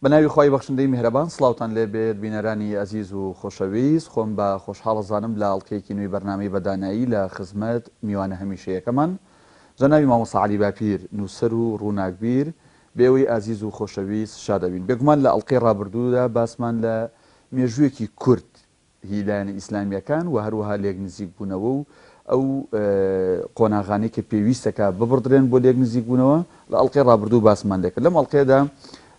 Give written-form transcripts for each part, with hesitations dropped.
بە ناوی خوای بەخشندەی میهرەبان سڵاوتان لێ بێت بینەرانی ئەزیز و خۆشەویست خۆم بە خۆشحاڵەزانم لە ئەڵقەیەکی نوێی بەرنامەی بە دانایی لە خزمەت میوانە هەمیشەیەکەمان جەنابی مامۆستا عەلی باپیر نووسەر و ڕووناکبیر بە ئێوەی ئازیز و خۆشەویست شاد ئەبین. بێگومان لە ئەڵقەی ڕابردوودا باسمان لە مێژوویەکی کورت هی لایەنە ئیسلامییەکان و هەروەها لێک نزیک بوونەوە و ئەو قۆناغانەی کە پێویستەکا ببڕدرێن بۆ لێک نزیک بوونەوە لە ئەڵقەی ڕابردوو باسمان لێکرد. لەم ئەڵقەیەدا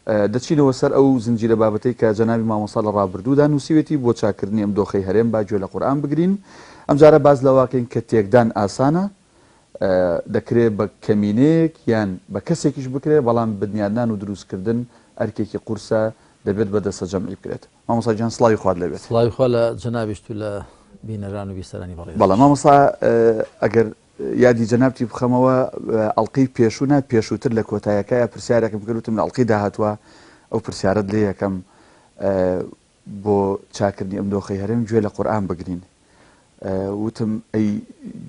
دەچینەوە سەر ئەو زنجیرە بابەتەی کە جەنابی مامۆستا لە ڕابردوودا نووسیوێتی بۆ چاککردنی ئەم دۆخەی هەرێم با گوێ لە قورئان بگرین. ئەمجارە باس لەوەکەین کە تێکدان ئاسانە، دەکرێ بە کەمینەیەک یان بە کەسێکیش بکرێ، بەڵام بنیادنان و دروستکردن ئەرکێکی قورسە، دەبێت بە دەستەجەمعی بکرێت. مامۆستا گیان سڵاوی خوات لێ بێت. سڵاوی خوا لە جەنابیشت و لە بینەران و بیسەرانی بەڕێزیش. بەڵێ مامۆستا ئەگەر یادی جەنابتی بخەمەوە ئەڵقەی پێشوو نا پێشووتر لە کۆتایەکەیا پرسیارێکم کرد وتم لە ئەڵقەی داهاتووە ئەو پرسیارەت لێ یەکەم بۆ چاکردنی ئەم دۆخەی هەرێم گوێ لە قورئان بگرین وتم ئەی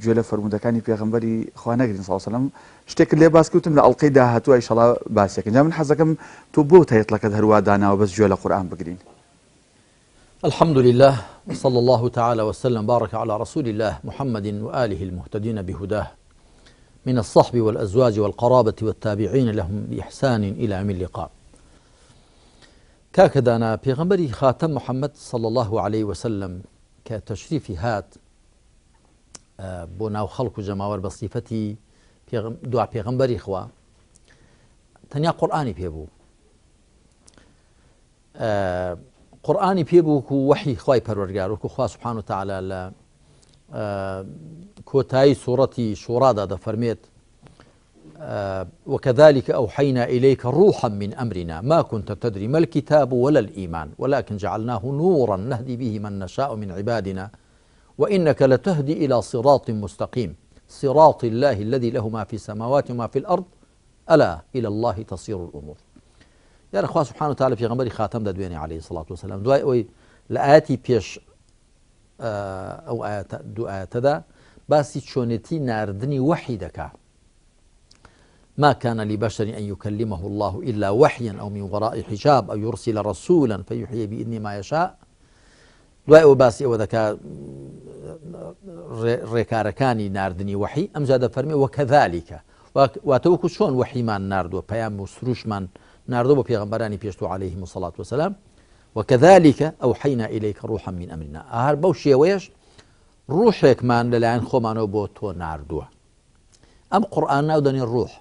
گوێ لە فەرموودەکانی پێغەمبەری خوا نەگرین صلی الله شتێکت لێ باس کردم لە ئەڵقەی داهاتوو ئیشەڵا باسێکن جا من حەزەکەم تۆ بۆ تایتڵەکەت هەروا داناوە بەس گوێ لە قورئان بگرین. الحمد لله وصلى الله تعالى وسلم بارك على رسول الله محمد وآله المهتدين بهداه من الصحب والأزواج والقرابة والتابعين لهم بإحسان إلى يوم اللقاء. کاکە دانا پێغەمبەری خاتەم محمد صلی اللە علیە وسلم کە تەشریفی هات بۆ ناو خەڵک و جەماوەر بە سیفەتی دوا پێغەمبەری خوا تەنیا قورآانی پێ بوو قورآانی پێ بوو و وەحی خوای پەروەردگار وەکو خوا سبحان و تعالی لە کۆتایی سوڕەتی شوڕادا دەفەرمێت وكذلك أوحينا إليك روحا من أمرنا ما كنت تدري ما الكتاب ولا الإيمان ولكن جعلناه نورا نهدي به من نشاء من عبادنا وإنك لتهدي إلى صراط مستقيم صراط الله الذي له ما في السماوات وما في الأرض ألا إلى الله تصير الأمور دیارە خوا سبحانه وتعالى پێغەمبەری خاتەم دەدوێنێ عەلەیهی سڵات وسلام دوای ئەوەی لە ئاەتی پێش ئەو ئاەتە دوو ئاەتەدا باسی چۆنێتی ناردنی وەحی دەکا ما كان لبشر أن يكلمه الله إلا وحيا أو من وراء حجاب أو يرسل رسولا فيحيي بإذن ما يشاء دوای ئەوە باسی ئەوە دەکا ڕێکارەکانی ناردنی وەحی ئەمجا دەفەرمێ وەکەذالیکە واتە وەکو چۆن وەحیمان ناردووە پەیام و سروشمان ناردووە بۆ پێغەمبەرانی پێشتوو عەلەیهم الصلاة والسلام وكذلك أوحينا إليك روحا من أمرنا هەر بەو شێوەیەش ڕوحێکمان لەلایەن خۆمانەوە بۆ تۆ ناردووە ئەم قورئان ناو دەنێ ڕوح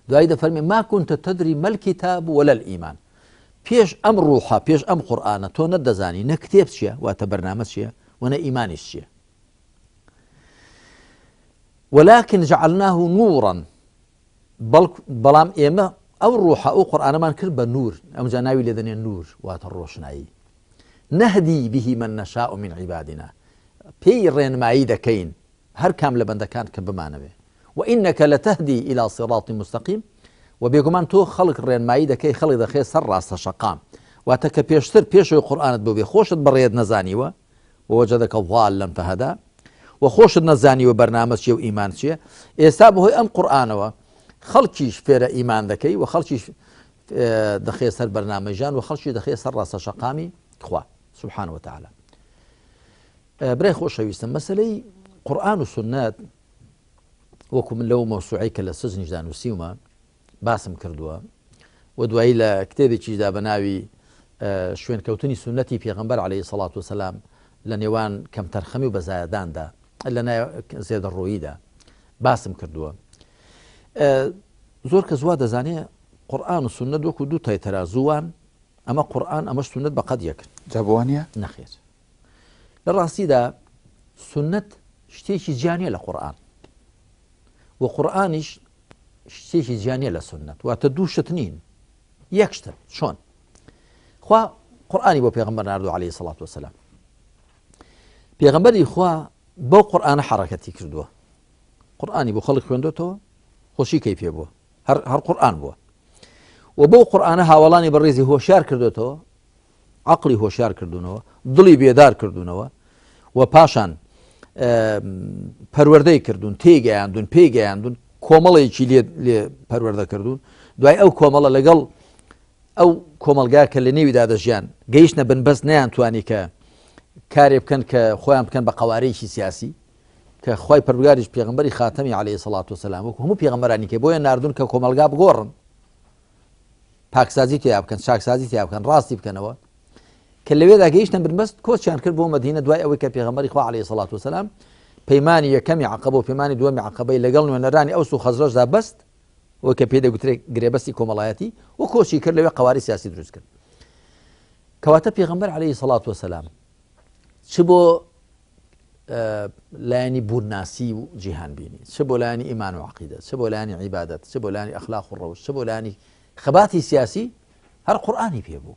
دوایی دەفەرمێ ما كنت تدري ما الكتاب ولا الإيمان پێش ئەم ڕوحە پێش ئەم قورئانە تۆ نەتدەزانی نە کتێب چییە واتە بەرنامە چییە و نە ئیمانیش چییە ولكن جعلناه نورا بەڵام ئێمە ئەو ڕوحە ئەو قورئانەمان کرد بە نور ئەمجا ناوی لێ دەنێن نور واتە ڕۆشنایی نهدی به من نشاء من عبادنا پێی ڕێنمایی دەکەین هەر کام لە بەندەکان کە بمانەوێ وإنك لتهدی إلى صراط مستقیم و بێگومان تۆ خەڵک ڕێنمایی دەکەی خەڵک دەخێ سەر ڕاستە شەقام واتە کە پێشتر پێشەوەی قورئانت بۆ بێ خۆشت بەڕێت نەزانیوە ووجدک ضالا فهدی و خۆشت نەزانیوە بەرنامە چیە و ئیمان چیە ئێستا بەهۆی ئەم قورئانەوە خەڵکیش فێرە ئیمان دەکەی و خەڵکیش دەخێ سەر بەرنامەی ژان و خەڵکی دەخێ سەر ڕاستە شەقامی خوا سبحانه وتعالى برای خۆشەویستم مەسلەی قورآن و سنت وەکو من لەو مەوسوعەی کە لە سجنیشدا نووسیومە باسم کردووە و دوایی لە کتێبێکیشدا بە ناوی شوێنکەوتنی سوننەتی پێغەمبەر عەلەیهی سەڵات وسەلام لە نێوان کەمتەرخەمی و بەزایەداندا لە زێدەڕۆییدا باسم کردووە زۆر کەس وا دەزانێ قورئان و سوننەت وەکو دوو تای تەرازووان ئەمە قورئان ئەمەش سوننەت بەقەد یەکن جا بۆ وانە نەخێر لە ڕاستیدا سوننەت شتێکی جیا نییە لە قورئان و قورئانیش شتێکی جیا نییە لە سوننەت واتە دوو شت نین یەک شتن چۆن خوا قورئانی بۆ پێغەمبەر ناردو عەلەیهی سەڵات وەسەلام پێغەمبەری خوا بەو قورئانە حەڕەکەتی کردووە قورئانی بۆ خەڵک خوێندۆتەوە خۆشی کەی پێ بووە. هەر هەر قورئان بووە و بەو قورئانە هاوەڵانی بەڕێزی هۆشیار کردوێتەوە عەقڵی هۆشیار کردوونەوە دڵی بێدار کردوونەوە و پاشان پەروەردەی کردوون تێگەیاندون پێگەیاندون کۆمەڵێکی لێ لێ پەروەردە کردوون دوای ئەو کۆمەڵە لەگەڵ ئەو کۆمەلگا کە لە نێویدا دەژیان گەیشتە بنبەست نیان توانی کە کارێ بکەن کە خۆیان بکەن بە قوارەیەکی سیاسی کە خوای پەروەردگاریش پێغەمبەری خاتەمی علیە سەڵات وسلام وەکو هەموو پێغەمبەرانی کە بۆیە ناردون کە کۆمەڵگا بگۆڕن پاکسازی تیا بکەن چاکسازی تیا بکەن ڕاستی بکەنەوە کە لەوێدا گەیشتن بنبەست کۆچیان کرد بۆ مەدینە دوای ئەوەی کە پێغەمبەری خوا علیە سەڵات وسلام پەیمانی یەکەمی عەقەبە و پەیمانی دووەمی عەقەبەی لەگەڵ نوێنەرانی ئەوس و خەزرەجدا بەست و کە پێی دەگوترێت گرێبەستی کۆمەڵایەتی و کۆچی کرد لەوێ قەواری سیاسی دروست کرد کەواتە پێغەمبەر علیه سەڵات وسلام چ بۆ لایەنی بوونناسی و جیهانبینی، چ بۆ لایەنی ئیمان و عەقیدە، چ بۆ لایەنی عیبادەت، چ بۆ لایەنی ئەخلاق و ڕەوشت، چ بۆ لایەنی خەباتی سیاسی، هەر قورئانی پێ بوو.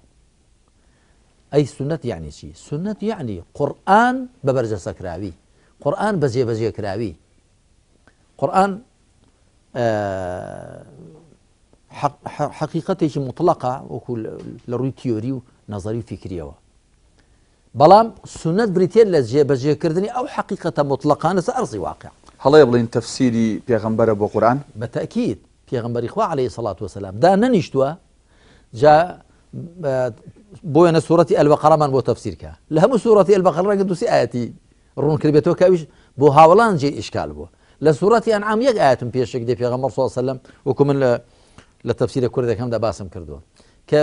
ئەی سوننەت یەعنی چی؟ سوننەت یەعنی قورئان بە بەرجەستەکراوی، قورئان بە جێبەجێکراوی. قورئان حەقیقەتێکی موتڵەقە وەکو لە ڕووی تیۆری و نەزەری و فیکریەوە. بەڵام سوننەت بریتیە لە جێبەجێکردنی ئەو حەقیقەتە موتڵەقانە سەر ئەرزی واقع. هەڵەیە بڵێین تەفسیری پێغەمبەرە بۆ قورئان؟ بە تەئکید پێغەمبەری خوا علیە سەڵات وسلام دانەنیشتووە جا بۆیەنە سوڕەتی ئەلبەقەڕەمان بۆ تەفسیر کە لە هەموو سوڕەتی ئەلبەقەڕە ڕەنگە دوو سێ ئایەتی ڕوون کردبێتەوە کە ئەویش بۆ هاوەڵان جێی ئیشکال بووە لە سوڕەتی ئەنعام یەک ئایەتم پێشێک دێ پێغەمبەر صلی الله علیه وسلم وەکو من لە لە تەفسیرە کوردەکەمدا باسم کردووە کە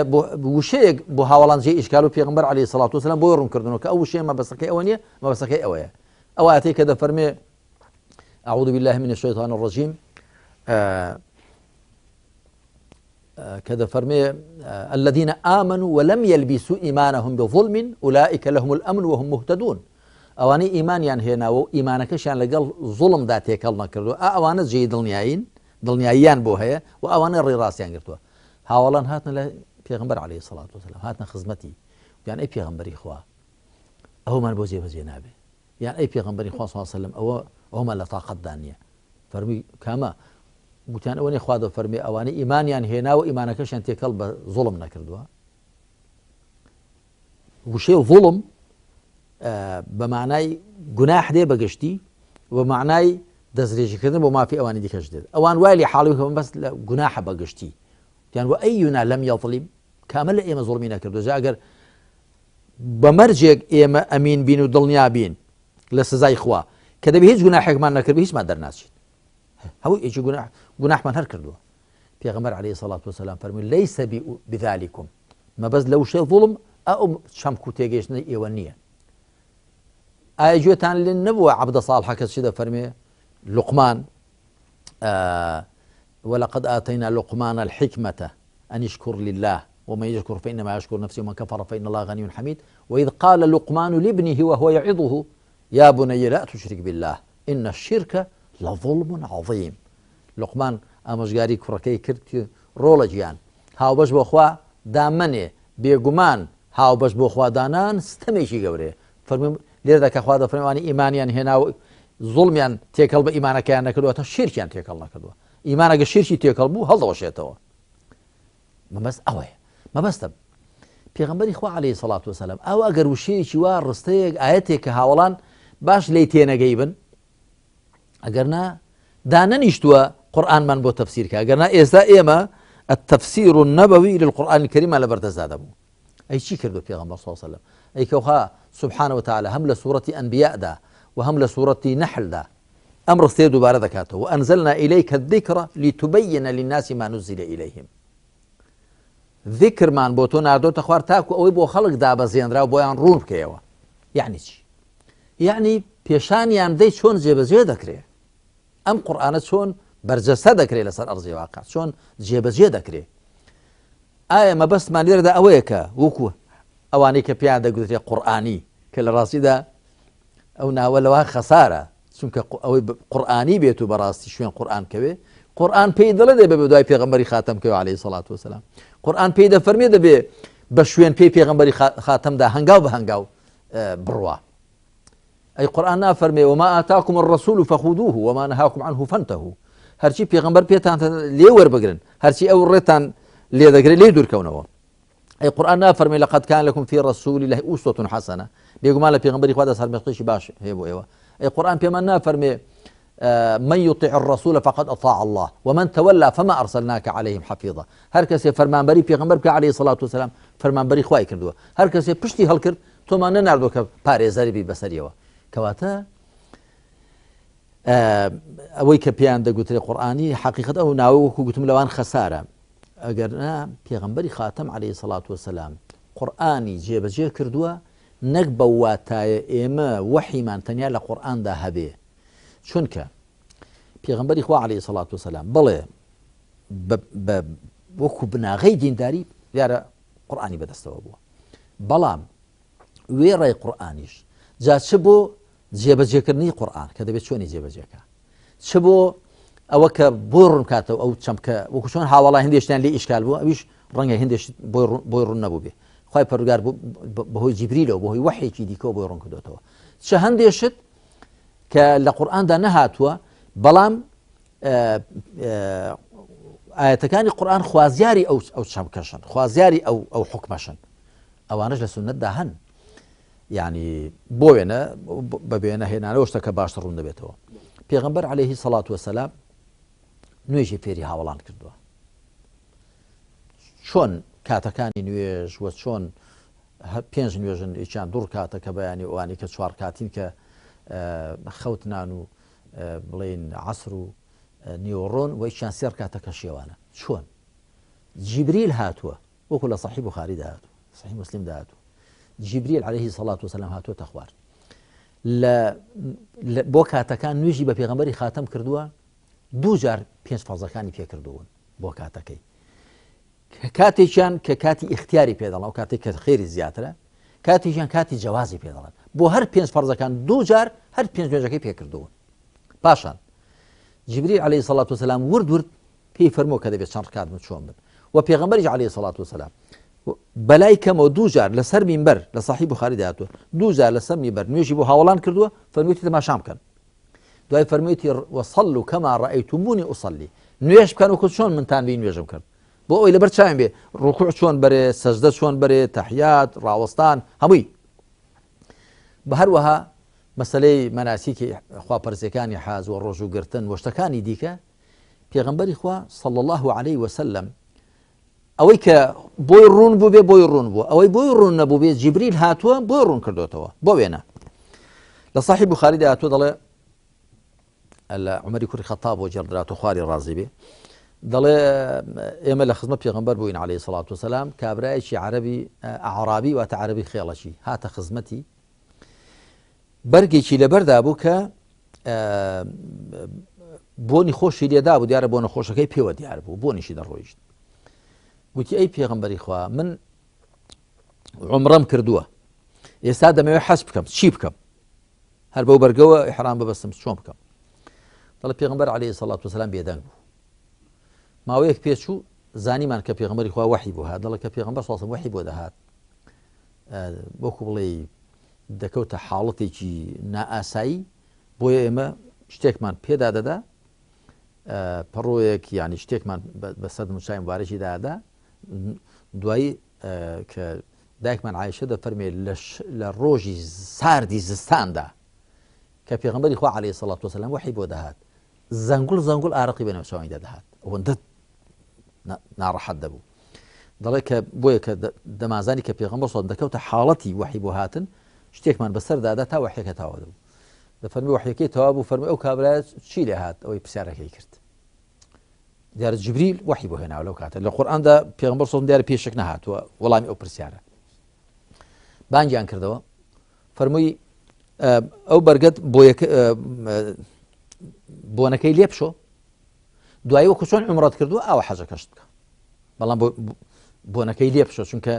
وشەیەک بۆ هاوڵان جێ ئیشکال و پێغمبەر علیه الصلاة والسلام بۆی ڕوون کردنەوە کە ئەو وشەیە مەبەستەکەی ئەوە نییە مەبەستەکەی ئەوەیە ئەو ئایەتەی کە دەفەرمێ أعوذ بالله من الشيطان الرجيم کە دەفەرمێ الذين آمنوا ولم يلبسوا إيمانهم بظلم أولئك لهم الأمن وهم مهتدون ئەوانەی ئیمانیان هێناوە و ئیمانەکەشیان لەگەڵ زوڵمدا تێکەڵ نەکردو ئا ئەوانە جێی دڵنیایین دڵنیاییان بۆ هەیە و ئەوانە ڕێی ڕاستیان گرتووە هاوەڵان هاتنە لە پێغمبەر عليه سڵات وسلام هاتنە خزمەتی یان ئەی پێغمبەری خوا ئەومان بۆ جێبەجێ نابێ یان ئەی پێغمبەری خوا صلی وسلم ئەوە ئەومان لە تاقەتدا نییە فەرمی کامە گوتیان ئەوە نیە خوا دەفەرمێ ئەوانەی ئیمانیان هێناوە ئیمانەکەشیان تێکەڵ بە زوڵم نەکردووە وشەی زوڵم بە معنای گوناح دێ بەگشتی و معنای دەستدرێژیکردن بۆ مافی ئەوانی دیکەش دێت ئەوان وای لێ حاڵی بکەن بەس لە گوناحە بەگشتی یان و ئەیونا لەم یەظلیم کامە لە ئێمە زوڵمی نەکردو جا ئەگەر بە مەرجێک ئێمە ئەمین بین و دڵنیا بین لە سزای خوا کە دەبێ هیچ گوناحێکمان نەکرد هیچمان دەرناچین هەموو یەکی گوناح گوناحمان هەر کردووە پێغەمبەر علیه الصلاة والسلام فەرمووی ليس بذلكم مەبەست لە وشەی ظلم ئەو چەمک و تێگەیشتنەی ئێوە نییە ئایا گوێتان لێ نەبووە عەبدە ساڵحەکە چی دەفەرمێ لوقمان ولقد آتينا لقمان الحكمة أن اشكر لله ومن يشكر فإنما يشكر نفسه ومن كفر فإن الله غني حميد وإذ قال لقمان لابنه وهو يعظه يا بني لا تشرك بالله إن الشرك لظلم عظيم لوقمان ئامۆژگاری کوڕەکەی کرد ڕۆڵە گیان هاوبەش بۆ خوا دامەنێ بێگومان هاوبەش بۆ خوا دانان ستەمێکی گەورەیە فەرمووی لێرەدا کە خوا دەفەرمێ ئەوانەی ئیمانیان هێنا و زوڵمیان تێکەڵ بە ئیمانەکەیان نەکردووە تا شیرکیان تێکەڵ نەکردووە ئیمان ئەگە شیرکی تێکەڵ بوو هەڵدەوەشێتەوە مەبەست ئەوەیە مەبەستم پێغمبەری خوا عليه سەڵات وسلام ئەو ئەگەر وشەیەکی وا ڕستەیەک ئاەتێک کە هاوڵان باش لی تێنەگەی بن ئەگەر نا دانەنیشتووە قورآنمان بۆ تەفسیر کە ئەگەر نا ئێستا ئێمە التفسير النبوي للقرآن الكريم لە بەردەستدا دەبوو ئەی چی کردو پێغەمبەر صلی الله علیه وسلم ئەی کەوها سبحانه وتعالى هەم لە سورەتی ئەنبیاءدا و هەم لە سورەتی نەحلدا ئەم ڕستەیە دووبارە دەکاتەوە وأنزلنا إليك الذكر لتبين للناس ما نزل إليهم ذکرمان بۆ تۆ ناردۆتە خوار تاکو ئەوەی بۆ خەڵک دابەزێنرا و بۆیان ڕوون بکەیەوە یعنی چی یعنی پێشانیان بدەی چۆن جێبەجێ دەکرێ ئەم قورآانە چۆن بەرجەستە دەکرێت لەسەر ئەرزی واقع چۆن جێبەجێ دەکرێت ئایا مەبەستمان لێرەدا ئەوەیە کە وەکو ئەوانەی کە پێیان دەگوترێ قورئانی کە لە ڕاستیدا ئەو ناوە لەوە خەسارە چونکە ئەوەی قورئانی بێت و بەڕاستی شوێن قورئان کەوێ قورئان پێی دەڵێ دەبێ بە دوای پێغەمبەری خاتەم کەوێ عەلەیهی سەڵات وسلام قورئان پێی دەفەرمێ دەبێ بە شوێن پێی پێغەمبەری خاتەمدا هەنگاو بە هەنگاو بڕوا ئەی قورئان نافەرمێ وما آتاكم الرسول فخذوه وما نهاكم عنه فانتهوا. هەرچی پێغەمبەر پێتان لێ وەربگرن، هەرچی ئەو ڕێتان لێ دەگرێت لێی دوورکەونەوە. ئەی قورئان نافەرمێ لقد كان لكم في رسول الله أسوة حسنة، بێگومان لە پێغەمبەری خوادا سەرمەشقێکی باش هەیە بۆ ئێوە. ئەی قورئان پێمان نافەرمێ من يطع الرسول فقد أطاع الله ومن تولى فما أرسلناك عليهم حفيظا. هەر کەسێ فەرمانبەری پێغەمبەر بکە عەلەیهی سەڵات وسەلام فەرمانبەری خوای کردووە، هەر کەسێ پشتی هەڵکرد تۆمان نەناردووە کە پارێزەری بی بەسەریەوە. کەواتە ئەوەی کە پێیان دەگوترێ قورئانی حەقیقەت ئەو ناوە وەکو گوتم لەوان خەسارە. ئەگەر نا پێغەمبەری خاتەم عەلەیهی سەڵات وسەلام قورئانی جێبەجێ کردووە، نەک بەو واتایە ئێمە وەحیمان تەنیا لە قورئاندا هەبێ، چونکە پێغەمبەری خوا عەلەیهی سەڵات وسەلام بەڵێ وەکو بناغەی دینداری دیارە قورئانی بەدەستەوە بووە، بەڵام وێڕای قورئانیش جا چ بۆ جێبەجێکردنی قورئان کە دەبێت چۆنی جێبەجێکە، چ بۆ ئەوە کە بۆ ڕوون بکاتەوە ئەو چەمکە وەکو چۆن هاوڵا هەندێشتیان لێ ئیشکال بوو، ئەویش ڕەنگە هەندێش بۆی ڕوون نەبوو بێ، خوای پەروەردگار بەهۆی جیبریلەوە بەهۆی وەحیەکی دیکەوە بۆی ڕوون کردوێتەوە. چ هەندێشت کە لە قورئاندا نەهاتووە بەڵام ئاەتەکانی قورئان خوازیاری ئەو چەمکەشن، خوازیاری ئەو حکمەشن، ئەوانش لە سوننەتدا هەن. یعنی بۆ وێنە بە وێنە هێنانەوە شتەکە باشتر ڕوون دەبێتەوە. پێغەمبەر عەلەیهی سەڵات وەسەلام نوێژی فێری هاوەڵان کردووە، چۆن کاتەکانی نوێژ و چۆن پێنج نوێژن، یەکیان دوو ڕکاتە کە بەیانی، ئەوانی کە چوار کاتین کە خەوتنان و بڵێن عەسر و نیوەڕۆن، و یەکیان سێ ڕکاتە کە شێوانە. چۆن جیبریل هاتووە وەکو لە صحیح بخاری دا هاتووە، صحیح مسلم دا هاتووە، جیبریل عەلەیهی سەڵات وسەلام هاتووەتە خوار لە بۆ کاتەکان نوێژی بە پێغەمبەری خاتەم کردووە، دوو جار پێنج فەرزەکانی پێکردوون بۆ کاتەکەی. کاتێکیان کە کاتی ئیختیاری پێ دەڵێن، ئەو کاتێک کە خێری زیاترە، کاتێکیان کاتی جەوازی پێ دەڵێن. بۆ هەر پێنج فەرزەکان دوو جار هەر پێنج نوێژەکەی پێکردوون. پاشان جیبریل عەلەیهی سەڵات وسەلام ورد ورد پێی فەرمووە کە دەبێت چەند ڕکات بن چۆن بن، و پێغەمبەریش عەلەیهی سەڵات وسەلام بەلای کەمەوە دوو جار لەسەر مینبەر لە صحیح بخاری داهاتووە، دوو جار لەسەر مینبەر نوێژی بۆ هاوەڵان کردووە، فەرموویەتی تەماشام بکەن. دوای فەرموویەتی وصلوا كما رأيتموني أصلي، نوێژ بکەن وەکو چۆن منتان بی نوێژم کرد، بۆ ئەوەی لەبەر چاوم بێ ڕکوع چۆن بەرێ، سەجدە چۆن بەرێ، تەحیات، ڕاوەستان، هەمووی. بە هەروەها مەسلەی مەناسیکی خواپەرزیەکانی حاج و ڕۆژوو گرتن و شتەکانی دیکە، پێغەمبەری خوا صلی الله علیه وسلم ئەوەی کە بۆی ڕوون بوو بێ بۆی ڕوون بوو، ئەوەی بۆی ڕوون نەبوو بێ جیبریل هاتووە بۆی ڕوون کردوێتەوە. بۆ وێنە لە صحیح بخاریدا هاتووە دەڵێ لە عومەری کوڕی خەتاب بۆ گێڕدراتەوە خواری ڕازی بێ، دەڵێ ئێمە لە خزمەت پێغەمبەر بووین عەلەیهی سەڵات وسەلام، کابرایەکی عەرەبی ئەعرابی واتە عەرەبی خێڵەکی هاتە خزمەتی، بەرگێکی لەبەردا بوو کە بۆنی خۆشی لێدا بوو، دیارە بۆنە خۆشەکەی پێوە دیار بوو، بۆنیشی دەڕۆیشت. گوتی ئەی پێغەمبەری خوا من عومرەم کردووە، ئێستا دەمەوێت حەج بکەم، چی بکەم؟ هەر بەو بەرگەوە ئیحرام ببەستم چۆن بکەم؟ دەڵێ پێغەمبەر عەلەیهی سەڵات وسەلام بێدەنگ بوو. ماوەیەک پێچوو زانیمان کە پێغەمبەری خوا وەحی بۆ هات. دەڵێ کە پێغەمبەر صلی الله علیه و سلم وەحی بۆ دەهات، وەکو بڵێ دەکەوتە حاڵەتێکی نائاسایی، بۆیە ئێمە شتێکمان پێدا دەدا، پەڕۆیەک یعنی شتێکمان بەسەر موسای مبارەکی دادا. دوایی کە دایکمان عایشە دەفەرمێ لە ڕۆژی ساردی زستاندا کە پێغەمبەری خوا عەلەیهی سەڵات وسەلام وەحی بۆ دەهات، زەنگوڵ زەنگوڵ ئارەقی بە ناوچاوانیدا دەهات، ئەوەندە ناڕەحەت دەبوو. دەڵێ کە بۆیە کە دەمازانی کە پێغەمبەر صلی دەکەوتە حاڵەتی وەحی بۆ هاتن، شتێکمان بەسەردادا تا وەحیەکە تەواو دەبوو. دەفەرمی وەحیەکەی تەواو بوو، فەرمی ئەو کابرایە چی لێ هات ئەوەی پرسیارەکەی کرد. دیارە جبریل وەحی بۆ هێناوە لەو کاتە لە قورئاندا پێغەمبەر صلی دیارە پێشک نەهاتووە وەڵامی ئەو پرسیارە. بانگیان کردەوە، فەرمووی ئەو بەرگەت بۆنەکەی لێ بشۆ، دوایی وەکو چۆن عومرەت کردووە ئاوە حەجەکەشت بکە، بەڵام بۆنەکەی لێ بشۆ، چونکە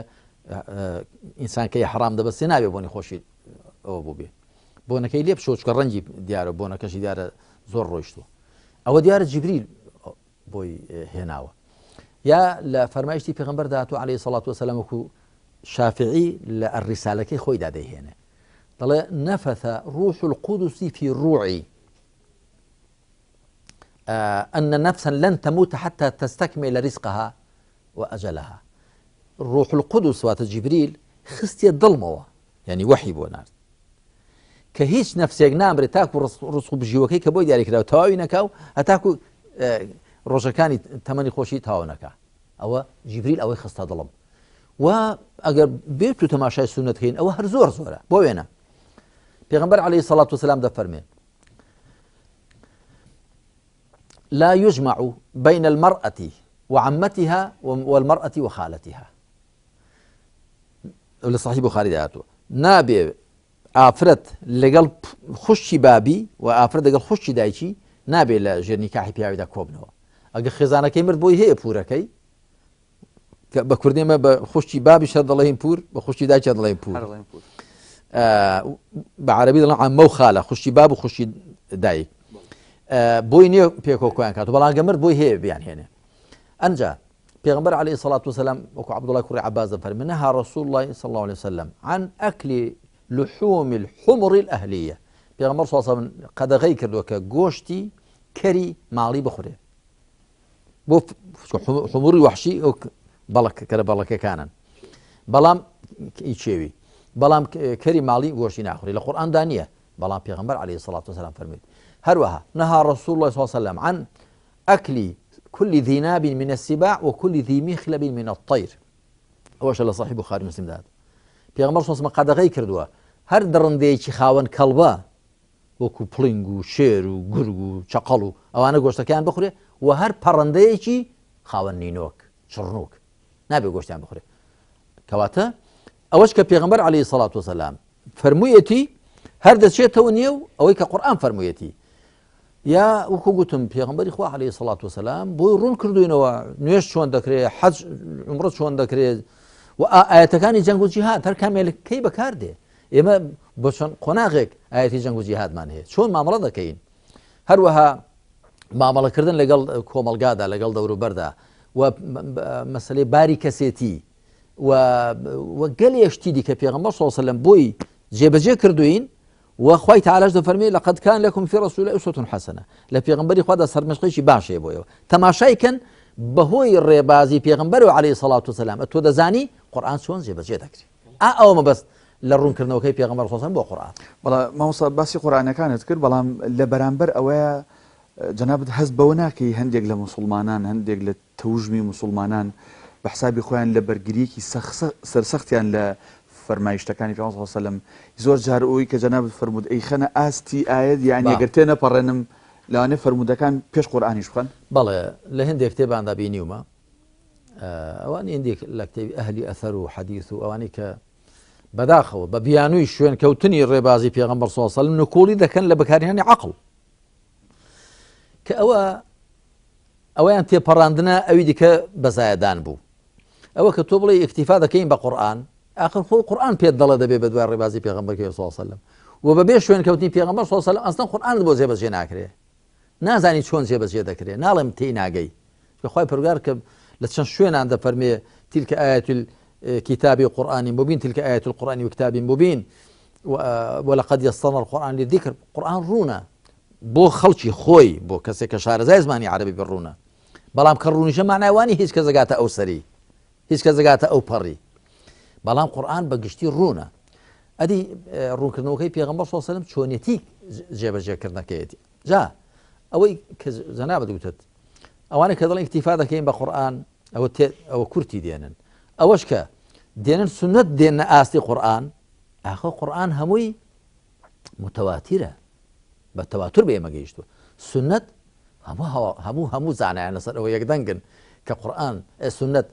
ئینسان کە حرام دەبەستێ نابێ بۆنی خۆشی ئەوە بوو بێ. بۆنەکەی لێ بشۆ چونکە ڕەنگی دیارە، بۆنەکەشی دیارە زۆر ڕۆیشتووە. ئەوە دیارە جیبریل بۆی هێناوە. یا لە فەرمایشتی پێغەمبەر داهاتوو عەلەیهی سەڵات وەسەلام وەکو شافعی لە ڕیسالەکەی خۆیدا دەیهێنێ، دەڵێ نەفەث ڕوح القدس فی ڕوعی. أن نفسا لن تموت حتى تستكمل رزقها وأجلها. ڕوح القدس واتە جیبریل خستیە دڵمەوە یعنی وەحی بۆ نارد کە هیچ نەفسێک نامرێت تاکو ڕزق و بژیوەکەی کە بۆی دیاریکراوە تەواوی نەکا و هەتاکو ڕۆژەکانی تەمەنی خۆشی تەواو نەکا. ئەوە جیبریل ئەوەی خستە دڵم. و ئەگەر بێت و تەماشای سوننەت کەین ئەوە هەر زۆر زۆرە. بۆ وێنە پێغەمبەر عەلەیهی سەڵات وسەلام دەفەرمێ لا يجمع بين المرأة وعمتها والمرأة وخالتها. لە صحیح بخاری هاتووە نابێ ئافرەت لەگەڵ خوشکی بابی و ئافرەت لەگەڵ خوشکی دایکی نابێ لە ژێر نیکاحی پیاویدا کۆبنەوە. ئەگەر خێزانەکەی مرد بۆی هەیە پورەکەی، کە بە کوردی ئێمە بە خوشکی بابیش هەر دەڵێین پور، بە خوشکی دایکی هەر دەڵێین پور. هەر دەڵێین پور. بە عەرەبی دەڵێن عەمە و خالە، خوشکی باب و خوشکی دایک. بۆی نییە پێکەوە کۆیان کات، بەڵام ئەگەر مرد بۆی هەیە بیانهێنێ. ئەنجا پێغەمبەر عەلەیهی سەڵات وسەلام وەکو عەبدوڵای کوڕی عەباس دەفەرمێ نەها رسول الله صلی الله علیه وسلم عن أكل لحوم الحمر الأهلية. پێغەمبەر صلی الله علیه وسلم قەدەغەی کردووە کە گۆشتی کەری ماڵی بخورێ. بۆ حموری وحشی ئەو بەڵک کەرە بەڵەکەکانن، بەڵام ئی چێوی، بەڵام کەری ماڵی گۆشتی ناخوری لە قورئاندا نییە، بەڵام پێغەمبەر عەلەیهی سەڵات وسەلام فەرمووی. هەروەها نەها رسول الله صلی الله علیه وسلم عن أكل كل ذي ناب من السباع وكل ذي مخلب من الطير. ئەوەشە لە صحیح بخاری مسلم داد. پێغەمبەر صلی الله علیه وسلم قەدەغەی کردووە هەر دڕندەیەکی خاوەن کەڵبە وەکو پڵینگ و شێر و گورگ و چەقەڵ و ئەوانە گۆشتەکەیان بخورێ و هەر پەڕەندەیەکی خاوەن نینۆک چڕنوک نابێ گۆشتیان بخورێ. کەواتە ئەوەش کە پێغەمبەر عەلەیهی سەڵات وسەلام فەرموویەتی هەر دەچێتەوە نێو ئەوەی کە قورئان فەرموویەتی. یا وەکو گوتم پێغەمبەری خوا عەلەیهی سەڵات وسەلام بۆی ڕوون کردوینەوە نوێژ چۆن دەکرێ، حەج عومڕە چۆن دەکرێت و ئایەتەکانی جەنگ و جیهاد هەر کامێ کەی بەکار دێ. ئێمە بۆ چەند قۆناغێک ئایەتی جەنگ و جیهادمان هەیە چۆن مامەڵە دەکەین. هەروەها مامەڵەکردن لەگەڵ کۆمەلگادا لەگەڵ دەوروبەردا و مەسلەی باری کەسێتی و گەلێ شتی دیکە پێغەمبەر صلی الله علیه وسلم بۆی جێبەجێ کردوین و خوای تعالیش دەفەرمێ لقد کان لکم فی رسول الله اسوة حسنە، لە پێغەمبەری خوادا سەرمەشقێکی باش هەیە بۆیەوە. تەماشای کەن بەهۆی ڕێبازی پێغەمبەر و عەلەیهی سەڵات وسەلام تۆ دەزانی قورئان چۆن جێبەجێ دەکرێت. ئەوە مەبەست لە ڕوونکردنەوەکەی پێغەمبەر صلی الله علیه وسلم بۆ قورئان. بەڵێ مامۆستا باسی قورئانەکانت کرد، بەڵام لە بەرامبەر ئەوەیە جەنابت هەست بەوە ناکەی هەندێک لە موسڵمانان، هەندێک لە تەوژمی موسڵمانان بە حسابی خۆیان لە بەرگریەکی سەرسەختیان لە فەرمایشتەکانی پێغەمبەر صلی الله علیه وسلم زۆر جار ئەوەی کە جەنابت فەرموود ئەیخەنە ئاستی ئایەت، یعنی ئەگەر تێنەپەڕێنم لەوانەیە فەرموودەکان پێش قورئانیش بخەن. بەڵێ لە هەندێک کتێباندا بینیومە، ئەوانی هەندێک لە کتێبی ئەهلی ئەثەر و حەدیث و ئەوانەی کە بەداخەوە بە بیانووی شوێنکەوتنی ڕێبازی پێغەمبەر صلی الله علیه وسلم نکوڵی دەکەن لە بەکارهێنانی عەقڵ، کە ئەوەیان تێپەڕاندنە ئەوی دیکە بەزایەدان بوو. ئەوە کە تۆ بڵێ ئیکتیفا دەکەین بە قورئان، ئاخر خۆ قورئان پێت دەڵێ دەبێ بە دوای ڕێبازی پێغەمبەر کەوێ صلی الله علیه وسلم و بەبێ شوێنکەوتنی پێغەمبەر صلی الله علیه وسلم ئەسڵەن قورئانت بۆ جێبەجێ ناکرێ، نازانی چۆن جێبەجێ دەکرێ، ناڵێم تێی ناگەی. چونکە خوای پەروەردگار کە لە چەند شوێنان دەفەرمێ تلك آیات الكتاب قرآن مبين، تلك آیات القرآن وكتاب مبين، ولقد يسرنا القرآن للذكر. قورئان ڕوونە بۆ خەڵکی خۆی، بۆ کەسێک کە شارەزای زمانی عەرەبی بڕوونە، بەڵام کە ڕوونیشە معنای وانی هیچ کەس دەگاتە ئەو سەری، هیچ کەس دەگاتە ئەو پەڕی، بەڵام قورئان بە گشتی ڕوونە. ئەدی ڕوونکردنەوەکەی پێغەمبەر صلی الله علیه وسلم چۆنیەتی جێبەجێکردنەکەیەتی. جا ئەوەی کە جەنابت گوتت ئەوانە کە دەڵێن ئیکتیفا دەکەین بە قورئان، ئەوە کورتی دێنن، ئەوەش کە دێنن سوننەت دێنە ئاستی قورئان، ئاخۆ قورئان هەمووی متواترە، بە تەواتر بە ئێمە گەیشتووە. سوننەت هەموو زانایان لەسەر ئەوە یەکدەنگن کە قورئان، سوننەت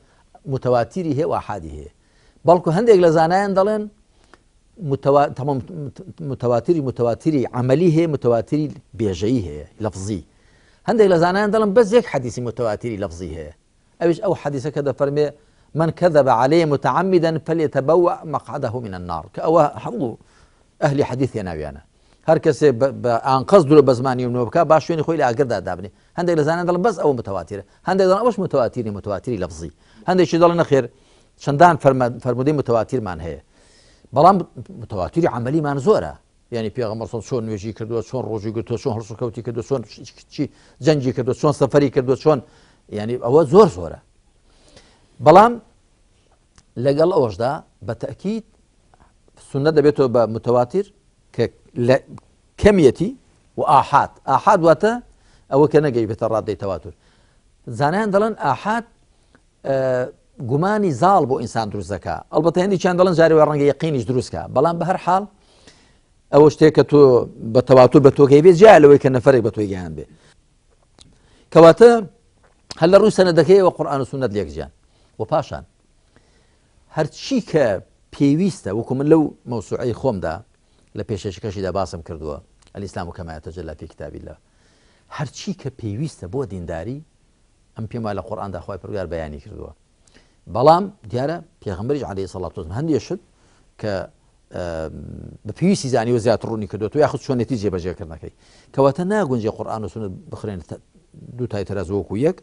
متواتری هەیە و ئاحادی هەیە، بەڵکو هەندێک لە زانایان دەڵێن تەمام متواتری عملی هەیە، متواتری بێژەیی هەیە لەفزی. هەندێک لە زانایان دەڵێن بەس یەک حەدیسی متواتری لەفزی هەیە، ئەویش ئەو حەدیسە کە دەفەرمێ من كذب عليه متعمدا فليتبوأ مقعده من النار، کە ئەوە هەموو ئەهلی حەدیث هێناویانە. هەر کەسێ بە ئانقەست درۆ بە زمانی منەوە بکا با شوێنی خۆی لە ئاگردا دابنێ. هەندێک لە زانایان دەڵێن بەس ئەوە متواترە، هەندێک دەڵێن ئەوەش متواتری، متواتری لەفزی، هەندێکی دەڵێن نەخێر چەندان فەرمودەی متواترمان هەیە، بەڵام متواتری عملیمان زۆرە. یعنی پێغەمبەر صلی چۆن نوێژی کردووە چۆن ڕۆژی گرتووە چۆن هەڵسوکەوتی کردووە چۆن چی جەنگی کردووە چۆن سەفەری کردووە چۆن یعنی ئەوە زۆر زۆرە بەڵام لەگەڵ ئەوەشدا بە تەکیید سنە دەبێتەوە بە متەواتیر کە کەمیەتی و ئاحات ئاحاد واتە ئەوە کە نەگەی بێتە ڕادەی تەواتور زانایان دەڵێن ئاحاد گومانی زاڵ بۆ ئینسان دروست دەکا ئەڵبەتە هەندێکیان دەڵێن جارێ وای ڕەنگە یەقینیش دروست کا بەڵام بە هەر حاڵ ئەوە شتێک کە تۆ بە تەواتور بە تۆگەی بێ جیا لەوەی کە نەفرێک بە تۆی گەیان بێ کەواتە هەر لە ڕووی سەنەدەکەیەوە قورئان و سوننەت لێک جیان و پاشان هەرچی کە پێویستە وەکو من لەو مەوسوعەی خۆمدا لە پێشێشکەشیدا باسم کردووە الاسلام كما يتجلى في كتاب الله هەرچی کە پێویستە بۆ دینداری ئەم پێم وایە لە قورئاندا خوای پەروەردگار بەیانی کردووە بەڵام دیارە پێغەمبەریش عەلەیهی سەڵات وەسلام هەندێ شت کە بە پێویستی زانیوە زیاتر ڕوونی کردووە یاخود چۆنێتی جێبەجێکردنەکەی کەواتە ناگونجێ قورئان و سوننەت بخرێن دوو تای تەرازوو وەکو یەک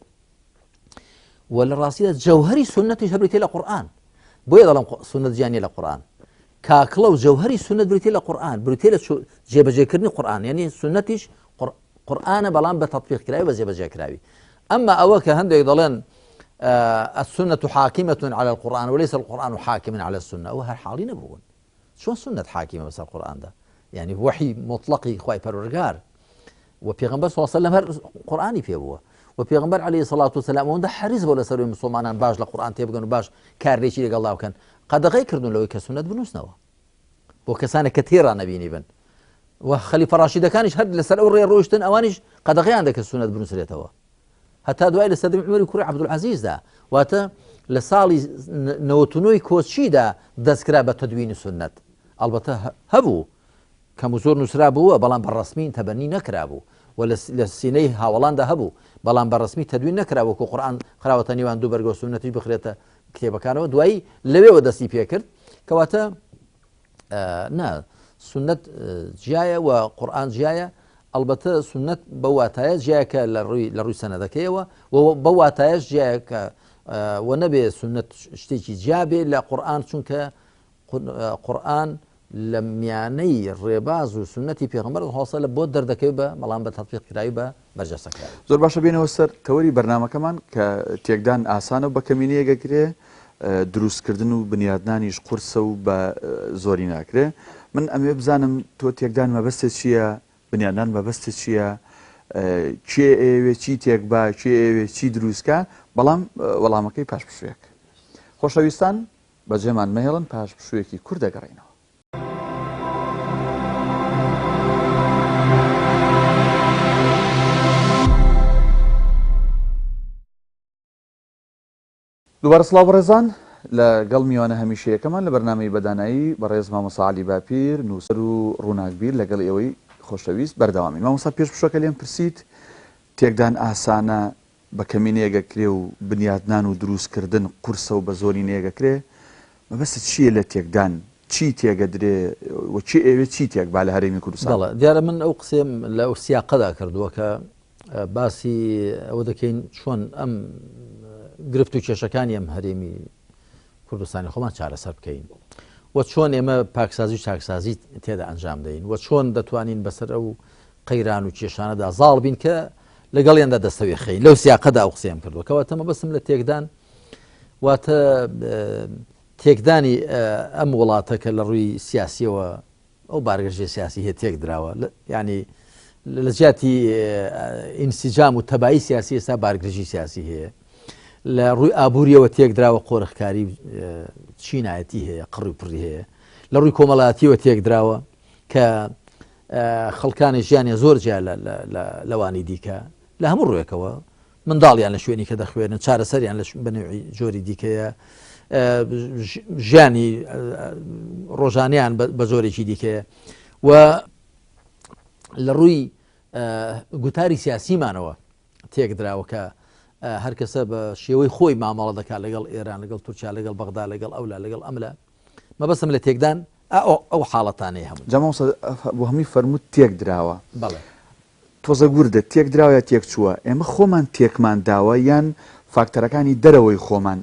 و لە ڕاستیدا جەوهری سوننەتیش هەر بریتیە لە قورئان بۆیە دەڵێم سوننەت جیا نییە لە قورئان کاکڵە و جەوهری سوننەت بریتیە لە قورئان بریتیە لە جێبەجێکردنی قورئان یعنی سوننەتیش قورئانە بەڵام بە تەطبیق کراوی بە جێبەجێ کراوی ئەمما ئەوە کە هەندێک دەڵێن السنة حاكمة على القرآن وليس القرآن حاكما على السنة ئەوە هەر حاڵی نەبوون چۆن سنت حاکیمە بەسەر قورئاندا یعنی وەحی مطلقی خوای پەروەردگار و پێغمبەر صلی الله علیه و سلم هەر قورئانی پێ بووە و پێغمبەر علیه الصلاة والسلام ئەوەندە حەریص بوو لەسەر مسلمانان باش لە قورئان تێبگەن و باش کارلێکی لەگەڵدا بکەن قەدەغەی کردون لەوەی کە سنت بنووسنەوە بۆ کەسانێک کە تێرا نەبینی بن و خەلیفە ڕاشیدەکانیش هەر لەسەر ئەو ڕێ ڕۆیشتن ئەوانیش قەدەغەیان دەکرد سونەت بنووسرێتەوە هەتا دوای لە سەردەمی عومەری کوڕی عەبدولعەزیزدا واتە لە ساڵی 99 کۆچیدا دەستکرا بە تەدوینی سونەت ئەڵبەتە هەبوو کەم و زۆر نووسرا بووە بەڵام بە ڕسمی تەبەنی نەکرابوو و لە سینەی هاوڵاندا هەبوو بەڵام بە ڕسمی تەدوین نەکرا وەکو قورآن خراوەتە نێوان دوو بەرگە سونەتیش بخرێتە کتێبەکانەوە دوایی لەوێوە دەستی پێکرد کەواتە نا سنت جیایە و قورآن جیایە ئەلبەتە سنت بە واتایە جیایە کە لە ڕووی لە ڕووی سەنەدەکەیەوە و بە واتایەش جیایە کە و نەبێ سنت شتێکی جیابێ لە قورآن چونکە قورآن لە میانەی ڕێباز و سنەتی پێغەمبەر هەڵسە لە بۆ دەردەکەوێت بە بەڵام بە تەطبیق کراوی بە بەرجەستە کراوی. زۆر باشە بێینەوە سەر تەوەری بەرنامەکەمان کە تێکدان ئاسانە و بە کەمینەیەک ئەکرێ دروستکردن و بنیادنانیش قورسە و بە زۆری ناکرێ من ئەمەوێ بزانم تۆ تێکدان مەبەستت چییە بنیادنان مەبەستت چییە کێ ئەیەوێ چی تێک با کێ ئەیەوێ چی دروستکا بەڵام وەڵامەکەی پاش پشوویەک خۆشەویستان بەجێمان مەهێڵن پاش پشوویەکی کورت دەگەڕێینەوە. دووبارە سڵاو بەڕێزان لە گەڵ میوانە هەمیشەیەکەمان لە بەرنامەی بەدانایی بەڕێز مامۆستا عەلی باپیر نووسەر و ڕووناکبیر لەگەڵ ئێوەی خۆشەویست بەردەوامین مامۆستا پێش پشوەکە لێم پرسیت تێکدان ئاسانە بە کەمینەیەک ئەکرێ و بنیاتنان و دروستکردن قورسە و بە زۆرینەیەک ئەکرێ، مەبەستت چییە لە تێکدان؟ چی تێکئەدرێ و کێ ئەیەوێ چی تێک با لە هەرێمی کوردستان؟ بەڵێ دیارە من ئەو قسەیەم لە ئەو سیاقەدا کردووە کە باسی ئەوە دەکەین چۆن ئەم گرفت و کێشەکانی ئەم هەرێمی کوردستانی خۆمان چارەسەر بکەین و چۆن ئێمە پاکسازی و چاکسازی تێدا ئەنجام دەین و چۆن دەتوانین بەسەر ئەو قەیران و کێشانەدا زاڵ بین کە لەگەڵیاندا دەستەوێ خەین لەو سیاقەدا ئەو قسەیەم کردووە کەواتە مەبەستم لە تێکدان واتە تێکدانی ئەم وڵاتە کە لە ڕووی سیاسیەوە ئەو بارگرژی سیاسی هەیە تێک دراوە ینی لە جیاتی ئینسیجام و تەبایی سیاسی ئێستا بارگرژی سیاسی هەیە لە ڕووی ئابووریەوە تێک دراوە قۆرخکاری چینایەتی هەیە قڕی پڕی هەیە لە ڕووی کۆمەڵاتیەوە تێک دراوە کە خەڵکانی ژیانیان زۆر جیا لەوانی دیکە لە هەموو ڕووێکەوە منداڵیان لە شوێنی کە دەخوێنن چارەسەریان لە بەنەوعی جۆری دیکەیە ژیانی ڕۆژانیان بە جۆرێکی دیکەیە و لە ڕووی گوتاری سیاسیمانەوە تێکدراوە کە هەر کەسە بە شێوەی خۆی مامەڵە دەکات لەگەڵ ئێران لەگەڵ تورکیا لەگەڵ بەغدا لەگەڵ ئەولا لەگەڵ ئەملا مەبەستم لە تێکدان ئەو حاڵەتانەی هەموو. جا مامۆستا بۆ هەمووی فەرمووت تێک دراوە. بەڵێ. تۆزەک وردە تێک دراوە یا تێک چووە؟ ئێمە خۆمان تێکمان داوە یان فاکتەرەکانی دەرەوەی خۆمان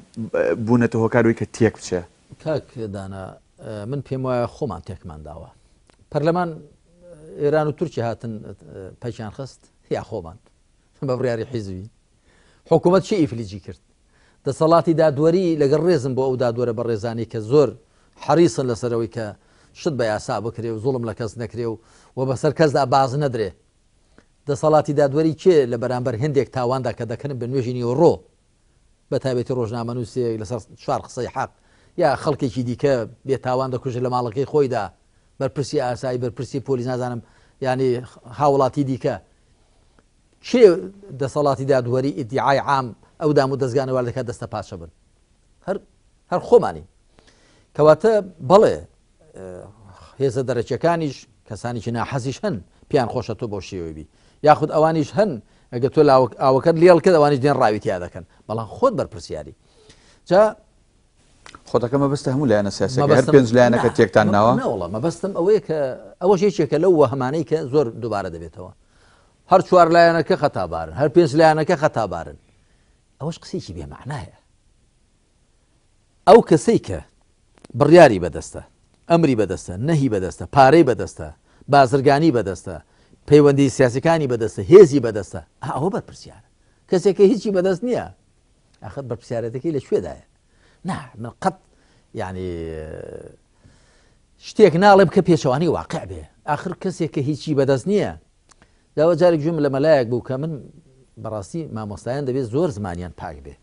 بوونەتە هۆکار وەی کە تێک بچێ؟ کاک دانا من پێم وایە خۆمان تێکمان داوە. پەرلەمان ئێران و تورکیا هاتن پەکیان خست یا خۆمان بە بڕیاری حیزبی حکوومەت چی ئیفلیجی کرد دەسەڵاتی دادوەری لەگەڵ ڕێزم بۆ ئەو دادوەرە بەڕێزانی کە زۆر حەریسن لەسەرەوەی کە شت بە یاسا بکرێ و زوڵم لە کەس نەکرێ و و بەسەر کەسدا باز نەدرێ دەسەڵاتی دادوەری کێ لە بەرامبەر هەندێک تاواندا کە دەکەن بە نوێژی نیوەڕۆ بە تایبەتی ڕۆژنامەنووسێک لەسەر چوار قسەی حەق یا خەڵکێکی دیکە بێ تاوان دەکوژێت لە ماڵەکەی خۆیدا بەرپرسی ئاسایی بەرپرسی پۆلیس نازانم ینی هاوڵاتی دیکە کێ دەسەڵاتی دادوەری ئیدعای عام ئەو دام و دەستگانە وار دەکات دەستە پاچە بن هەر هەر خۆمانی کەواتە بەڵێ هێزە دەرەکیەکانیش کەسانێکی ناحەزیش هەن پێیان خۆشە تۆ بەو شێوەی بی یاخود ئەوانیش هەن ئەگە تۆ ئاوەکەت لێڵ کرد ئەوانیش دێن ڕاوی تیا دەکەن بەڵام خۆت بەرپرسیاری جا خۆتەکە مەبەستە هەموو لایەنە سیاسەکە هەر پێنج لایەنەکە تێکتان ناوە نەوەڵا مەبەستم ئەوەیە کە ئەوەش یەکێکە لەو وەهمانەی کە زۆر دووبارە دەبێتەوە هەر چوار لایەنەکە خەتابارن هەر پێنج لایەنەکە خەتابارن ئەوەش قسێکی بێمەعنایە ئەو کەسەی کە بڕیاری بەدەستە، ئەمری بەدەستە، نەهی بەدەستە، پارەی بەدەستە، بازرگانی بەدەستە، پەیوەندی سیاسیەکانی بەدەستە، هێزی بەدەستە، ئا ئەوە بەرپرسیارە. کەسێک کە هیچی بەدەست نییە، ئاخر بەرپرسیارەتەکەی لە کوێدایە؟ نا، من قەت یعنی شتێک ناڵێم کە پێچەوانەی واقع بێ. ئاخر کەسێک کە هیچی بەدەست نییە، داوە جارێک گوێم لە مەلایەک بوو کە من بەڕاستی مامۆستایان دەبێت زۆر زمانیان پاک بێ.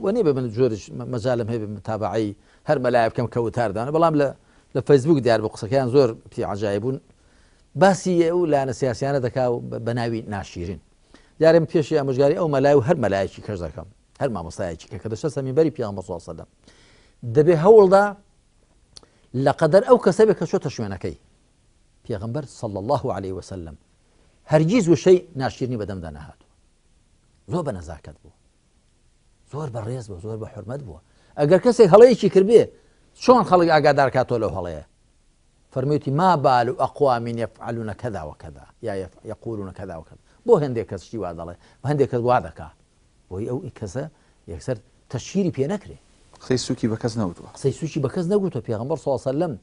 وە نییە بە من جۆرش مەجالم هەیە متابعەی هەر مەلایە بکەم کە وتاردانە بەڵام لە لە فەیسبوک دیار بوو قسەکەیان زۆر پێ عەجایب بوون باسی ئەو لایەنە سیاسیانە دەکا و بە ناوی ناشیرین دیارم پێشی ئامۆژگاری ئەو مەلای و هەر مەلایەکی کەش دەکەم هەر مامۆستایەکی کە کە دەچێتە سەر مینبەری پێغەمبەر صلی الله علیه و سلم دەبێ هەوڵدا لە قەدەر ئەو کەسە بێ کە چۆتە شوێنەکەی پێغەمبەر صلی الله علیه وسلم هەرگیز وشەی ناشیرنی بەدەمدا نەهاتووە زۆر بە نەزاکەت بوو زۆر بە ڕێز بوو زۆر بە حرمەت بووە ئەگەر کەسێک هەڵەیەکی کردبێ چۆن خەڵک ئاگادار کاتۆ لەو هەڵەیە فەرموویەتی ما بال أقوام يفعلون كذا وكذا یا يقولون كذا وكذا بۆ هەندێک کەس شتی وا دەڵێ بە هەندێک کەس وا دەکا بۆی ئەو کەسە یەکسەر تەشهیری پێ نەکرێ قسەی سوکی بە کەس نەوتووە قسەی سوکی بە کەس نەگوتووە پێغەمبەر صلی الله علیه وسلم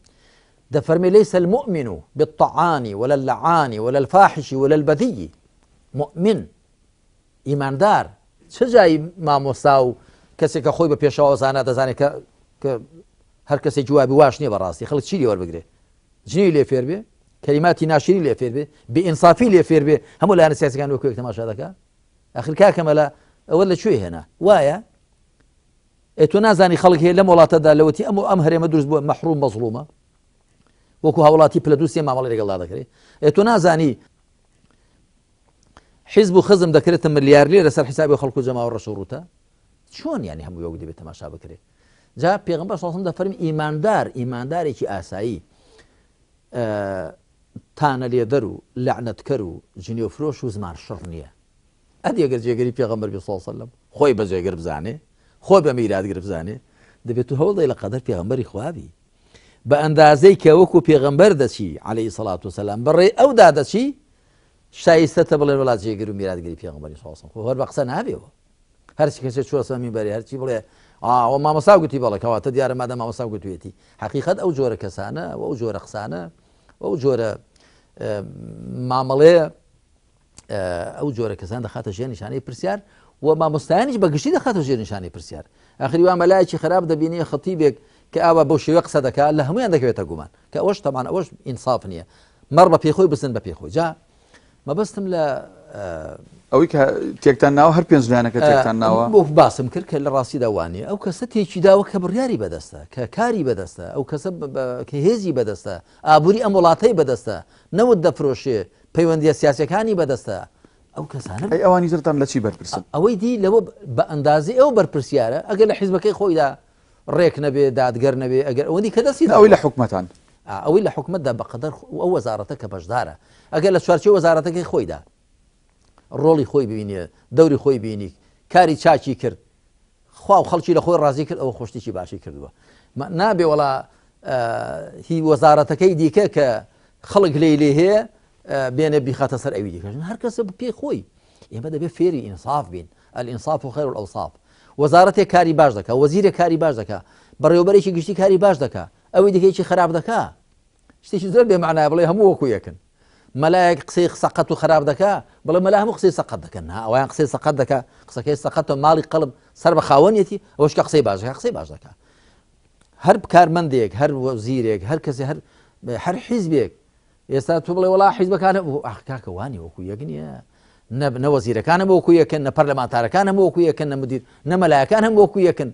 دەفەرمێ ليس المؤمن بالطعان ولا اللعان ولا الفاحش ولا البذي مؤمن ئیماندار چ جای مامۆستا و کەسێک کە خۆی بە پێشەوا و زانا دەزانێت کە کە هەر کەسێکی وابی واش نییە بەڕاستی خەڵک چی لێ وەربگرێ جنێوی لێ فێر بێ کەلیماتی ناشرین لێ فێر بێ بێ ئینسافی لێ فێر بێ هەموو لایەنە سیاسەکان وەکو یەک تەماشا دەکا ئەخر کاکە مەلا ئەوە لە کوێ هێنا وایە ئێ تۆ نازانی خەڵک هەیە لەم وڵاتەدا لەوەتی ئەم و ئەم هەرێمە دروست بووە مەحروم مەزڵومە وەکو هاوڵاتی پلە دوو سێ مامەڵی لەگەڵدا دەکرێت ئێ تۆ نازانی حیزب و خزم دەکرێتە ملیارلێ لەسەر حیسابی خەڵک و جەماوەر ڕەش و ڕووتە چۆن یانی هەموو وەک دەبێت تەماشا بکرێت جا پێغمبەر صلی الله دەفەرمی ئیماندار ئیماندارێکی ئاسایی تانە لێدەر و لەعنەتکەر و جنێو فرۆش و زمان شڕ نییە ئەدی ئەگەر جێگەری پێغەمبەر بێ صلی الله علیه وسلم خۆی بە جێگر بزانێ خۆی بە میراتگر بزانێ دەبێت تو هەوڵ لە قەدەر پێغەمبەری خوابی بە ئەندازەی کە وەکو پێغەمبەر دەچی عەلەیهی سەڵات وسەلام بەڕێی ئەودا دەچی شایستەتە بڵێن وڵات جێگر و میراتگری پێغەمبەری صلی الله علیه وسلم خۆ هەر بە قسە نابێەوە هەرچی کەسێ چووە سەر مینبەری هەرچی بڵێ ئەوە مامۆستا گوتی بەڵێ کەواتە دیارە مادە مامۆستا گوتوێتی حقیقت ئەو جۆرە کەسانە و ئەو جۆرە قسانە و ئەو جۆرە مامەڵەیە ئەو جۆرە کەسان دەخاتە ژێر نیشانەی پرسیار و مامۆستایانیش بە گشتی دەخاتە ژێر نیشانەی پرسیار ئاخری وا مەلایەکی خراپ دەبینی خەتیبێک کە ئاوا بەو شێوە قسە دەکات لە هەمویان دەکەوێتە گومان کە ئەوەش تەمان ئەوەش ئینساف نییە مەڕ بە پێی خۆی بزن بە پێی خۆی جا مەبەستم لە ئەوەی کە تێکتان ناوە هەر پێنج لایەنەکە تێکتان ناوە بۆ باسم کرد کە لە ڕاستیدا وانە ئەو کەسە تێکی داوە کە بڕیاری بەدەستە کە کاری بەدەستە ئەو کەسە کە هێزی بەدەستە ئابووری ئەم وڵاتەی بەدەستە نەوت دەفرۆشێ پەیوەندیە سیاسیەکانی بەدەستە ئەو کەسانە ئەی ئەوانی ترتان لە چی بەرپرسن؟ ئەوەی دی لەوە بە ئەندازەی ئەو بەرپرسیارە ئەگەر لە حیزبەکەی خۆیدا ڕێک نەبێ دادگەر نەبێ ئەگەر ئەوەندی کە دەستی ئەوەی لە حکومەتان ئەوەی لە حکومەتدا بەقەدەر ئەو وەزارەتە کە بەشدارە ئەگەر لە چوارچێوەی وەزارەتەکەی خۆیدا ڕۆڵی خۆی ببینێ دەوری خۆی بینی کاری چاکی کرد خوا و خەڵکی لە خۆی ڕازی کرد ئەوە خۆشتێکی باشی کردووە نابێ وەڵا هی وەزارەتەکەی دیکە کە خەڵک لێی لێ هەیە بێنێ بیخاتە سەر ئەوی دیکەش هەر کەسە پێی خۆی ئێمە دەبێت فێری ئینساف بین الانصاف خير الاوصاف وەزارەتێک کاری باش دەکا وەزیرێک کاری باش دەکا بەڕێوەبەرێکی گشتی کاری باش دەکا ئەوی دیکەیکی خراپ دەکا. شتێکی زۆر بێ مەعنایە بڵێ هەموو وەکو یەکن. مەلایەک قسەی سەقەت و خراپ دەکا بڵێ مەلا هەموو قسەی سەقەت دەکەن نا ئەویان قسەی سەقەت دەکا قسەکەی سەقەتە ماڵی قەڵب سەر بە خاوەنیەتی ئەوش کە قسەی باش دەکا قسەی باش دەکا هەر کارمەندێک هەر وەزیرێک هەر کەسێ هەر هەر حیزبێک ئێستا تۆ بڵێ وڵا حیزبەکان کاکە وانی وەکو یەک نییە نە وەزیرەکان هەموو وەکو یەکن نە پەرلەمانتارەکان هەموو وەکو یەکن نە مدیر نە مەلایەکان هەموو وەکو یەکن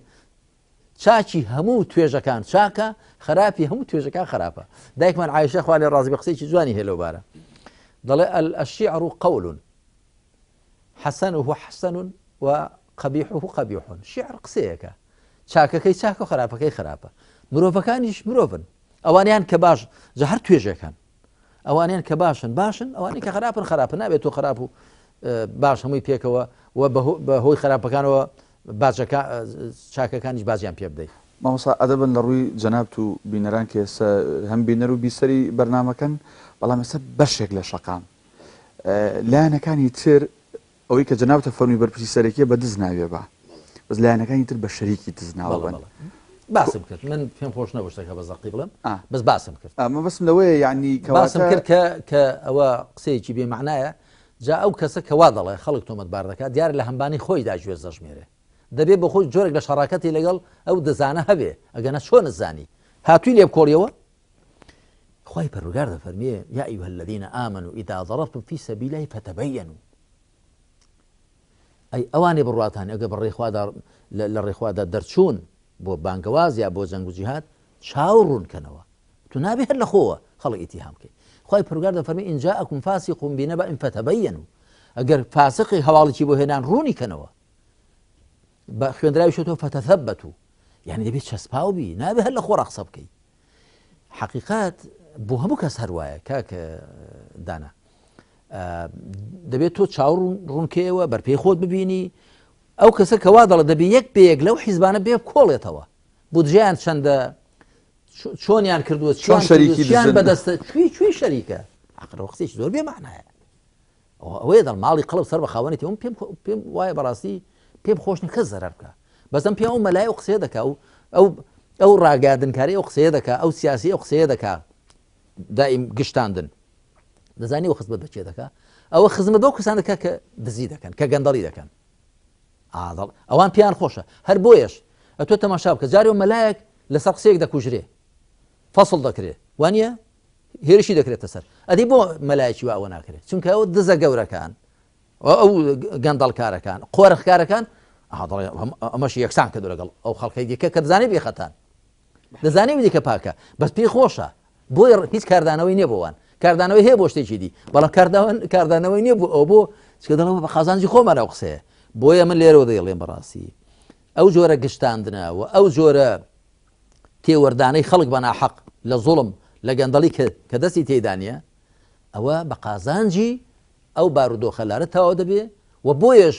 چاکی هەموو توێژەکان چاکە، خراپی هەموو توێژەکان خراپە. دایکمان عایشە خوا لێ ڕازی بێ قسەیەکی جوانی هەیە لەو بارە. دەڵێ الشعر قول حسنه حسن و قبیحه قبیح. شعر قسەیەکە چاکەکەی چاکە و خراپەکەی خراپە. مرۆڤەکانیش مرۆڤن. ئەوانیان کە باش جا هەر توێژێکان ئەوانیان کە باشن باشن ئەوانی کە خراپن خراپن نابێت تۆ خراپ و باش هەمووی پێکەوە و بە هۆی خراپەکانەوە باجەکە چاکەکانیش باجیان پێ بدەی. مامۆستا ئەدەبن لە ڕووی جەنابت و بینەران کە ئێستا هەم بینەر و بیسەری بەرنامەکەن بەڵام ئێستا بەشێک لە شەقام لایەنەکانی تر ئەوەی کە جەنابتە فەرمی بەرپرسی سەرەکیە بە دز ناوێ بە بەس لایەنەکانی تر بە شەریکی دز ناوە بن. باسم کرد من پێم خۆش نەبوو شتەکە بە زەقی بڵێم بەس باسم کرد مەبەستم لەوەیە یعنی باسم کرد کە کە ئەوە قسەیەکی بێ مەعنایە جا ئەو کەسە کە وا دەڵێ خەڵک تۆمەتبار دەکات دیارە لە هەمبانی خۆیدا گوێز دەژمێرێ. دەبێ بۆ خۆی جۆرێک لە شەڕاکەتی لەگەڵ ئەو دزانە هەبێ، ئەگەنا چۆن زانی؟ هاتووی لێ بکۆڵیەوە؟ خوای پەروەردگار دەفەرموێ، یا ایها الذین آمنوا اذا ضربتم فی سبیل الله فتبینوا. ئەی ئەوانەی بڕواتان ئەگەر بە ڕێی خوادا لە ڕێی خوادا دەرچوون بۆ بانگەواز یا بۆ جەنگ و جیهاد چاو ڕوون کەنەوە. تو نابێ هەر لە خۆوە خەڵک ئیتیهام بکەی. خوای پەروەردگار دەفەرموێ ان جاءکم فاسق بنبأ فتبینوا. ئەگەر فاسقێک هەواڵێکی بۆ هێنان ڕوونی کەنەوە. بە خوێندراویشەوە فتثبتوا. یعنی دەبێت چەسپاو بی، نابێ هەر لە خۆڕا قسە بکەی. حەقیقەت بۆ هەموو کەس هەر وایە کاک دانا. دەبێت تۆ چاو ڕوونکەیەوە بەرپێی خۆت ببینی ئەو کەسە کەوا دەڵێ دەبێ یەک پێ یەک لەو حیزبانە بێ کۆڵێتەوە بودجەیان چەندە چۆنیان کردووە چۆن شەریکی دزن بەدەستە کوێی کوێی شەریکە عەقڵ قسەیەکی زۆر بێ مەعنایە ئەوەیە دەڵ ماڵی قەڵب سەر بە خاوەنێتی ئەم پێم پێم وایە بەڕاستی پێم خۆش نییە کەس زەرەر بکە بەسم پێ ئەو مەلای ئەو قسەیە دەکا و ئەو ئەو ڕاگەیاندنکاری ئەو قسەیە دەکا ئەو سیاسی ئەو قسەیە دەکا دائیم گشتاندن دەزانی ئەو خزمەت بەکێ دەکا ئەوە خزمەت بەو کەسان دەکا کە دزی دەکەن کە گەندەڵی دەکەن ئادڵ ئەوان پێیان خۆشە هەر بۆیەش ئەتۆ تەماشا بکە جارێ و مەلایەک لەسەر قسەیەک دەکوژرێ فەسڵ دەکرێ وانە هێرشی دەکرێتە سەر ئەدی بۆ مەلایەکی وا ئەوە ناکرێت چونکە ئەو دزە گەورەکان ئەو گەندەڵکارەکان قۆرخکارەکان ئەمەش یەکسان کردو لەگەڵ ئەو خەڵکەی دیکە کە دەزانێت بێخەتان دەزانێت دیکە پاکە بەس پێی خۆشە بۆیە هیچ کاردانەوەی نییە بۆ وان کاردانەوەی هەیە بۆ شتێکی دی بەڵام کاردانەوەی نییە بۆ ئەو بۆ چکە دەڵێم بە قازانجی خۆمان ئەو قسەیە بۆیە من لێرەوە دەیڵێم بەڕاستی ئەو جۆرە گشتاندنە و ئەو جۆرە تێوەردانەی خەڵک بە ناحەق لە زوڵم لە گەندەڵی کە دەستی تێدا نییە ئەوە بە قازانجی ئەو بارودۆخە لارە تەواو دەبێ و بۆیەش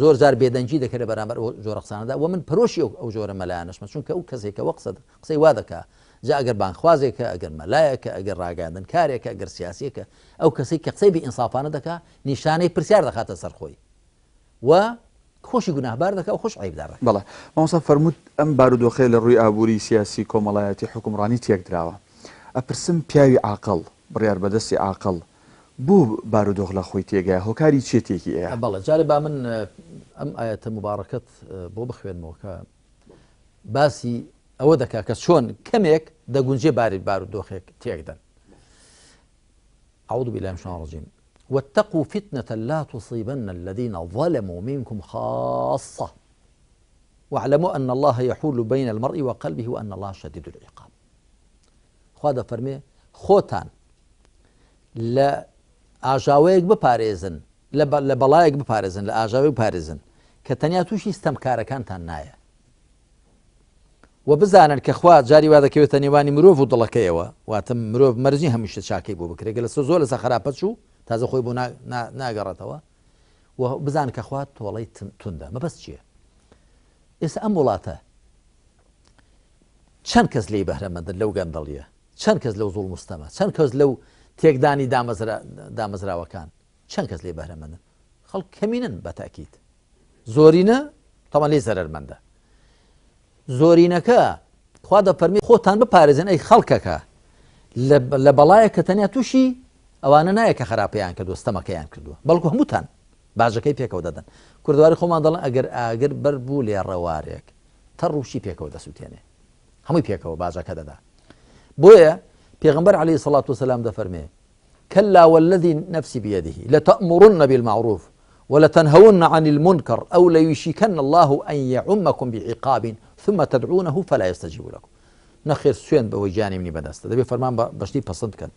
زۆر جار بێدەنگی دەکرێت لە بەرامبەر ئەو جۆرە قسانەدا و من پەرۆشی ئەو جۆرە مەلایانەشمە چونکە ئەو کەسێکە وە قسە قسەی وا دەکا جا ئەگەر بانگخوازێکە ئەگەر مەلایەکە ئەگەر ڕاگەیاندنکارێکە ئەگەر سیاسیەکە ئەو کەسەی کە قسەی بێ ئینسافانە دەکا نیشانەی پرسیار دەخاتە سەر خۆی و خۆشی گوناهبار دەکا و خۆش عەیبدار دەکا. بەڵێ مامۆستا فەرمووت ئەم بارودۆخەیە لە ڕووی ئابووری، سیاسی، کۆمەڵایەتی، حوکمڕانی تێکدراوە. ئەپرسم پیاوی عاقڵ، بڕیار بەدەستی عاقڵ بۆ بارودۆخ لە خۆی تێگایە هۆکاری چیە تێکی ئەیا؟ بەڵێ جارێ با من ئەم ئایەتە موباڕەکەت بۆ بخوێنمەوە کە باسی ئەوە دەکا کە چۆن کەمێک دەگونجێ باری بارودۆخێک تێکدەن. أعوذ بالله من الشيطان الرجيم واتقوا فتنة لا تصيبن الذين ظلموا منكم خاصة واعلموا أن الله يحول بين المرء وقلبه وأن الله شديد العقاب خوا دەفەرمێ خۆتان لە ئاژاوەیەک بپارێزن لە بەڵایەک بپارێزن لە ئاژاوەیەک بپارێزن کە تەنیا تووشی ستەمکارەکانتان نایە و بزانن کە خوا جاری وا دەکەوێتە نێوانی مرۆڤ و دڵەکەیەوە واتە مرۆڤ مەرجی هەمیشە چاکەی بۆ بکرێت لە زۆر لەسەر خراپە چوو تازە خۆی بۆ ناگەڕێتەوە و بزان کە خوا تۆڵەی توندە مەبەست چییە ئێستا ئەم وڵاتە چەند کەس لێی بەهرەمەندن لەو گەندەڵیە چەند کەس لەو زوڵم و ستەمە چەند کەس لەو تێکدانی دامەزراوەکان چەند کەس لێی بەهرەمەندن خەڵک کەمینن بە تاکیت زۆرینە تەمان لێ زەرەرمەندە زۆرینەکە خوا دەفەرمی خۆتان بپارێزن ئەی خەڵکەکە لە بەڵایەک کە تەنیا تووشی ئەوانە نایە کە خراپەیان کردووە ستەمەکەیان کردووە بەڵکو هەمووتان باجەکەی پێکەوە دەدەن. کوردەواری خۆمان دەڵێن ئەگەر ئاگر بەر بوو لێڕەوارێک تەڕ و شی پێکەوە دەسووتێنێ. هەمووی پێکەوە باجەکە دەدا. بۆیە پێغەمبەر عەلەیهی سەڵات وسەلام دەفەرمێ كلا والذي نفسي بيده لتأمرن بالمعروف ولتنهون عن المنكر أو ليوشكن الله أن يعمكم بعقاب ثم تدعونه فلا يستجيب لكم نەخێر سوێند بەوەی گیانی منی بەدەستە دەبێ فەرمان بە بەشتی پەسند بکەن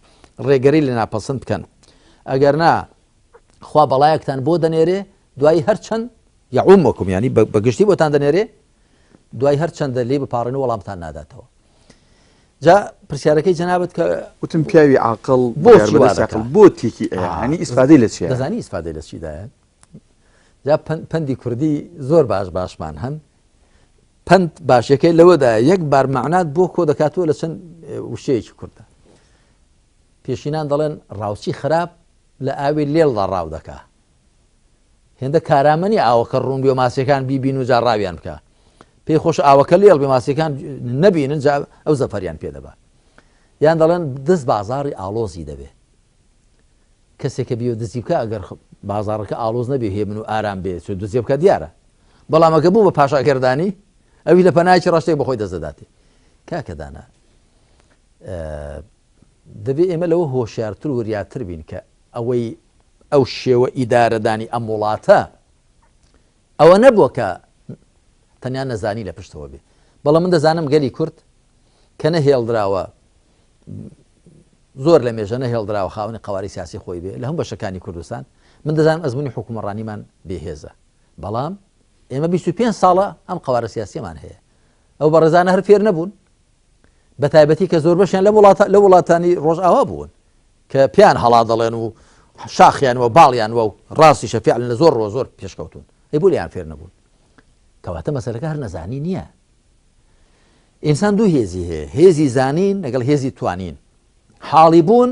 ڕێگەری لە ناپەسند بکەن ئەگەر نا خوا بەڵایەکتان بۆ دەنێرێ دوایی هەرچەند یعومکم ینی بەگشتی بۆتان دەنێرێ دوای هەرچەندە لێ بپاڕێن وەڵامتان ناداتەوە جا پرسیارەکەی جەنابەت کە وتم پیاوی عاقڵ بۆ بۆ تێکی ینی ئیسفادەی لە چیە دەزانی ئیسفادەی لە چیدایە جا پەندی کوردی زۆر باش باشمان هەن پەند باشەکەی لەوەدایە یەک بار مەعنات بۆ کۆ دەکاتەوە لە چەند وشەیەکی کوردە پێشینان دەڵێن ڕاوچی خراپ لە ئاوی لێڵدا ڕاو دەکا هێندە کارامەنی ئاوەکە ڕوون بێ ماسیەکان بیبین و جا ڕاویان بکە پێی خۆش ئاوەکە لێڵ بێ ماسیەکان نەبینن جا ئەو زەفەریان پێ دەبا یان دەڵێن دەست بازاری ئاڵۆزی دەبێ کەسێک کە بیەوێت دزی بکا ئەگەر بازاڕەکە ئاڵۆز نەبێ هێمن و ئارام بێ چۆن دزیە بکا دیارە بەڵام ئەگە بوو بە پاشاگەردانی ئەوی لە پەنایەکی ڕەشتێک بەخۆی دەست دەداتێ کاکە دانا دەبێ ئێمە لەوە هۆشیارتر و وریاتر بین کە ئەوەی ئەو شێوە ئیدارەدانی ئەم وڵاتە ئەوە نەبووە کە تەنیا نەزانی لە پشتەوە بێ بەڵام من دەزانم گەلی کورد کە نەهێڵدراوە زۆر لە مێژە نەهێڵدراوە خاوەنی قەوارەی سیاسی خۆی بێ لە هەموو بەشەکانی کوردستان، من دەزانم ئەزموونی حوکمڕانیمان بێهێزە، بەڵام ئێمە 25 ساڵە ئەم قەوارە سیاسیەمان هەیە، ئەو بەڕێزانە هەر فێر نەبوون، بە تایبەتی کە زۆربەشیان لە وڵاتە لە وڵاتانی ڕۆژئاوا بوون کە پێیان هەڵا دەڵێن و شاخیان و باڵیان و ڕاستیشە فعلن لە زۆر ڕۆ زۆر پێشکەوتون، ئەی بۆ لێیان فێر نەبوون؟ کەواتە مەسەلەکە هەر نەزانی نییە. ئینسان دوو هێزی هەیە، هێزی زانین لەگەڵ هێزی توانین. حاڵی بوون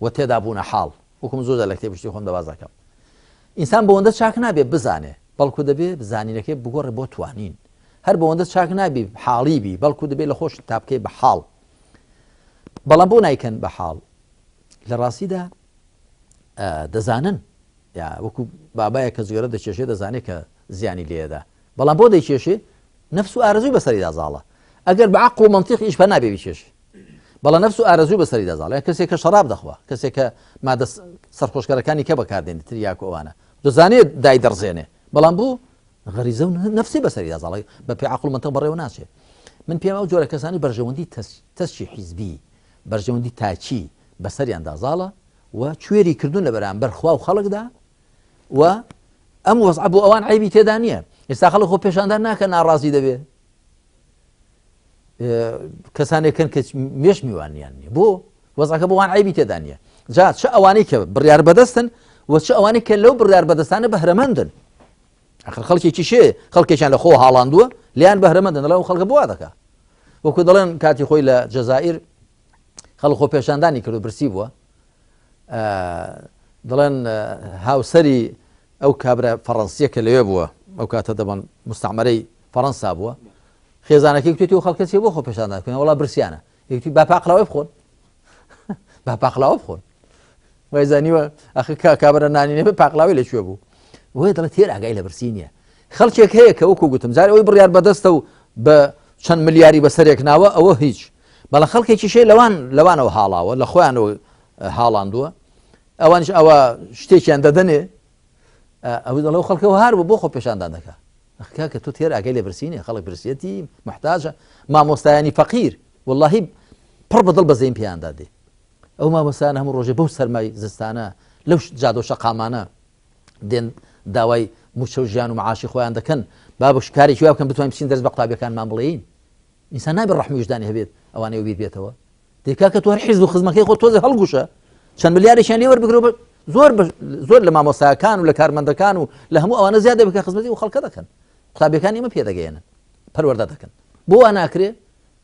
و تێدا بوونە حاڵ. وەکو من زۆر جار لە کتێبی شتی خۆم دەباز دەکەم. ئینسان بەوەندە چاک نابێ بزانێ، بەڵکو دەبێ زانینەکەی بگۆڕێ بۆ توانین. هەر بەوەندە چاک نابی حاڵی بی، بەڵکو دەبێ لە خۆشت تا بکەی بە حاڵ. بەڵام بۆ نایکەن بە حاڵ؟ لە ڕاستیدا دەزانن یا وەکو بابایە کە جگەرە دەکێشێ دەزانێت کە زیانی لێدا بەڵام بۆ دەیکێشێ نەفس و ئارەزووی بەسەریدا زاڵە ئەگەر بە عەقڵ و مەنتیق ئیش بە نابێ بیکێشێ بەڵام نەفس و ئارەزووی بەسەریدا زاڵە یان کەسێک کە شەراب دەخوا کەسێک کە مادە سەرخۆشکەرەکانی کە بەکاردێنێت تریاک و ئەوانە دەزانێت دای دەڕزێنێ بەڵام بۆ غەریزە و نەفسی بەسەریدا زاڵە بە پێ عەقڵ و مەنتق بەڕێوە ناچێ من پێم ئەو جۆرە کەسانی بەرژەوەندی تەسکی حیزبی بەرژەوەندی تاکی بەسەریاندا زاڵە و کوێری کردوون لە بەرامبەر خوا و خەڵکدا و ئەم وەزعە بۆ ئەوان عەیبی تێدا نییە ئێستا خەڵک خۆ پێشاندان ناکە ناڕازی دەبێ کەسانێکن کە مێش میوانیان نییە بۆ وەزعەکە بۆ وان عیبی تێدا نییە جا چ ئەوانەی کە بڕیار بەدەستن و چ ئەوانەی کە لەو بڕیار بەدەستانە بەهرەمەندن ئەخر خەڵکێکی شێ خەڵکێکیان لە خۆ هاڵاندووە لیان بەهرەمەندن دەڵێن خەڵکە بۆ دەکا وەکو دەڵێن کاتی خۆی لە جەزائیر خەڵک خۆ پێشاندانی کرد و برسی بووە دەڵێن هاوسەری ئەو کابرا فەڕەنسیە کە لەوێ بووە ئەو کاتە دەبان مستعمەرەی فەڕەنسا بووە خێزانەکەی گوتێتی و خەڵکە چیە بۆ خۆ پێشاندان بکەن وڵا برسیانە یەکتی با پاقلاوەی بخۆن با پاقلاوە بخۆن وای زانیوە ئەخ کابرا نانی نەبێ پاقلاوی لە کوێ بوو وێ دەڵێ تێر ئاگای لە برسی نییە خەڵکێک هەیە کە وەکو گوتم جار ئەوەی بڕیار بەدەستە و بە چەند ملیاری بەسەرێک ناوە ئەوە هیچ بەڵام خەڵکێکی شەی لەوان لەوانەوە هاڵاوە لە خۆیانەوە هاڵاندووە ئەوانش ئەوە شتێکیان دەدەنێ ئەو دەڵێ خەڵکەوە هار بوو بۆ خۆ پێشاندان دەکا کاکە تۆ تێر ئاگای لە برسینێ خەڵک برسیەتی محتاجە مامۆستایانی فەقیر واللهی پڕ بەدڵ بەزەیم پێیاندا دێ ئەو مامۆستایان هەموو ڕۆژێ بەو سەرمای زستانە لەو جادە و شەقامانە دێن داوای موچە و ژیان و معاشی خۆیان دەکەن با بەش کارێکی وا بکەن بتوانین بچین دەرس بە قوتابیەکانمان بڵێین ئینسان نابێت ڕەحمی ویژدانی هەبێت ئەوانەی وبیر بێتەوە دەی کاکە تۆ هەر حیزب و خزمەکەی خۆ تۆزێ هەڵگوشە چەند ملیارێکیان لێ وەربگرە زۆر زۆر لە مامۆستاکان و لە کارمەندەکان و لە هەموو ئەوانە زیادە بکە خزمەتی و خەڵکە دەکەن قوتابیەکان ئێمە پێدەگەیەنن پەروەردە دەکەن بۆ وا ناکرێ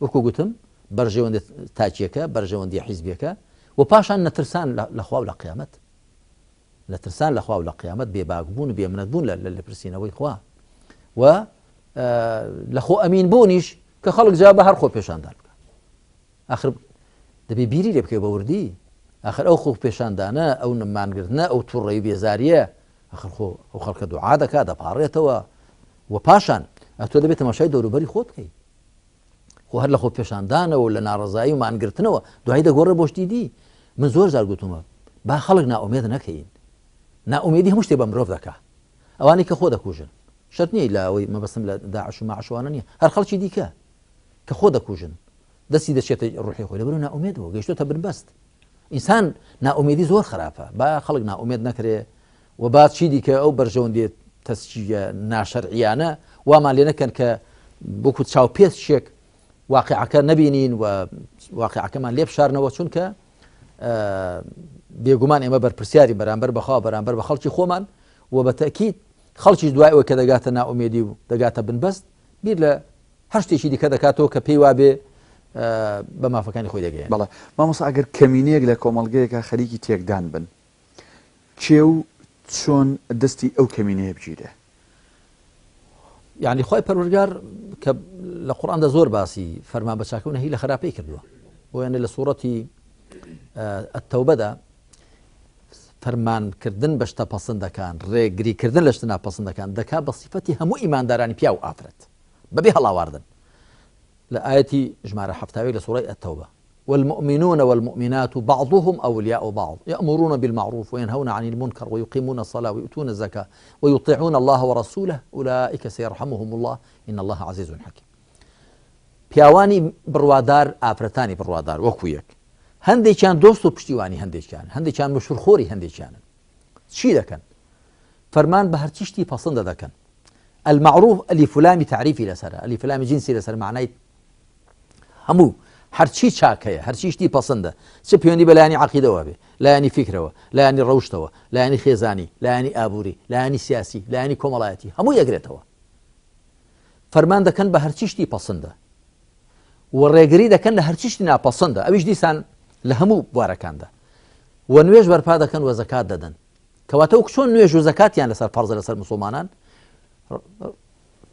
وەکو گوتم بەرژەوەندی تاکیەکە بەرژەوەندی حیزبیەکە و پاشان نەترسان لە خوا و لە قیامەت نەترسان لە خوا و لە قیامەت بێ باک بوون و بێ منەت بوون لە لێپرسینەوەی خوا و لە خۆ ئەمین بوونیش کە خەڵک جا بە هەر خۆ پێشاندان بکە ئاخر دەبێ بیری لێ بکەی بە وردی. ئاخر ئەو خۆپێشاندانە، ئەو مانگرتنە، ئەو توڕەیی و بێزارییە، ئاخر خۆ ئەو خەڵکە دوعا دەکا، دەپاڕێتەوە و پاشان ئەتۆ دەبێت تەماشای دەوروبەری خۆت بکەی. خۆ هەر لە خۆپێشاندانەوە و لە ناڕەزایی و مانگرتنەوە دوایی دەگۆڕێ بۆ شتی دی. من زۆر جار گوتومە با خەڵک نائومێد نەکەین. نائومێدی هەموو شتێک بە مرۆڤ دەکا. ئەوانەی کە خۆ دەکوژن شەرت نییە لە ئەوەی مەبەستم لە داعش و ماعش وانە نییە، هەر خەڵکی دیکە کە خۆ دەکوژن دەستی دەچێتە ڕوحی خۆی لەبەرو نائومێد بووە گەیشتۆتە بنبەست. ئینسان نائومێدی زۆر خراپە، با خەڵک نائومێد نەکرێ و با چی دیکە ئەو بەرژەوەندیە تەسکیە ناشەرعیانە وامان لێ نەکەن کە وەکو چاوپێچێک واقعەکە نەبینین و واقعەکەمان لێ بشارنەوە، چونکە بێگومان ئێمە بەرپرسیاری بەرامبەر بەخوا بەرامبەر بە خەڵکی خۆمان و بە تەکید خەڵکیش دوای ئەوەی کە دەگاتە نائومێدی و دەگاتە بنبەست بیر لە هەر شتێکی دیکە دەکاتەوە کە پێی وابێ بە مافەکانی خۆی دەگەیەنێت. بەڵێ مامۆستا ئەگەر کەمینەیەک لە کۆمەڵگەیەکا خەریکی تێکدان بن کێ و چۆن دەستی ئەو کەمینەیە بگیرێ؟ یعنی خوای پەروەردگار کە لە قورئاندا زۆر باسی فەرمان بە چاکە و نەهی لە خراپەی کردووە، بۆیە لە سوڕەتی التوبەدا فەرمانکردن بە شتە پەسندەکان، ڕێگریکردن لە شتە ناپەسندەکان دەکا بە سیفەتی هەموو ئیماندارانی پیاو و ئافرەت بەبێ هەڵاواردن. لە ئایەتی ژمارە 71 لە سوڕەی التوبە والمؤمنون والمؤمنات بعضهم أولياء بعض يأمرون بالمعروف وينهون عن المنكر ويقيمون الصلاة ويؤتون الزكاة ويطيعون الله ورسوله أولئك سيرحمهم الله إن الله عزيز حكيم. پیاوانی بڕوادار ئافرەتانی بڕوادار وەکو یەک، هەندێکیان دۆست و پشتیوانی هەندێکیان، هەندێکیان مشورخۆری هەندێکیانن. چی دەکەن؟ فەرمان بە هەرچی شتی پەسندە دەکەن. المعروف ئەلیف و لامی تەعریفی لەسەرە، ئەلیف و لامی جنسی لەسەر معنای هەموو هەرچی چاک هەیە، هەرچی شتی پەسندە، چ پەیوەندی بە لایەنی عەقیدەوە بێ، لایەنی فیکرەوە، لایەنی ڕەوشتەوە، لایەنی خێزانی، لایەنی ئابووری، لایەنی سیاسی، لایەنی کۆمەڵایەتی، هەمووی ئەگرێتەوە. فەرمان دەکەن بە هەرچی شتی پەسندە و ڕێگری دەکەن لە هەرچی شتی ناپەسندە، ئەویش دیسان لە هەموو بوارەکاندا. و نوێژ بەرپا دەکەن و زەکات دەدەن. کەواتە وەک چۆن نوێژ و زەکاتیان لەسەر فەرزە لەسەر مسلمانان،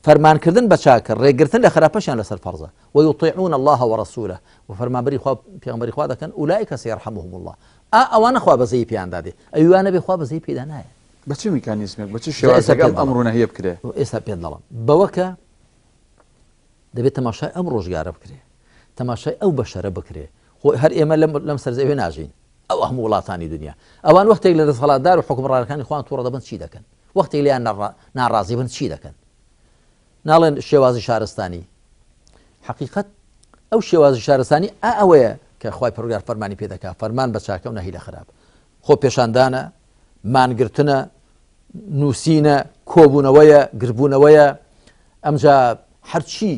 فەرمانکردن بە چاکە، ڕێگرتن لە خراپەشیان لەسەر فەرزە. ويطيعون الله ورسوله و فەرمانبەری خوا پێغەمبەری خوا دەکەن، أولئك سيرحمهم الله. ئا ئەوانە خوا بەزەیی پێیان دادێ، ئەویوانە بێ خوا بەزەیی پێدا نایە. بە چ میکانیزمێک، بە چ شێوازێک ئەم ئەمر و نەهیە بکرێ؟ ئێستا پێت دەڵێم. بەوە کە دەبێت تەماشای ئەم ڕۆژگارە بکرێ، تەماشای ئەو بەشەرە بکرێ. خۆ هەر ئێمە لەم سەرزەویە ناژین، ئەو هەموو وڵاتانی دنیا ئەوان وەختێک لە دەسەڵاتدار و حوکمڕانەکانی خۆیان تووڕە دەبن چی دەکەن؟ وەختێک لێیان ناڕازی بن چی دەکەن؟ ناڵێن شێوازی شارستانی. حەقیقەت ئەو شێوازی شارستانی ئا ئەوەیە کە خوای پەروەردگار فەرمانی پێ دەکا، فەرمان بە چاکە و نەهی لە خراپ. خۆ پێشاندانە، مانگرتنە، نووسینە، کۆبوونەوەیە، گربوونەوەیە، ئەمجا هەرچی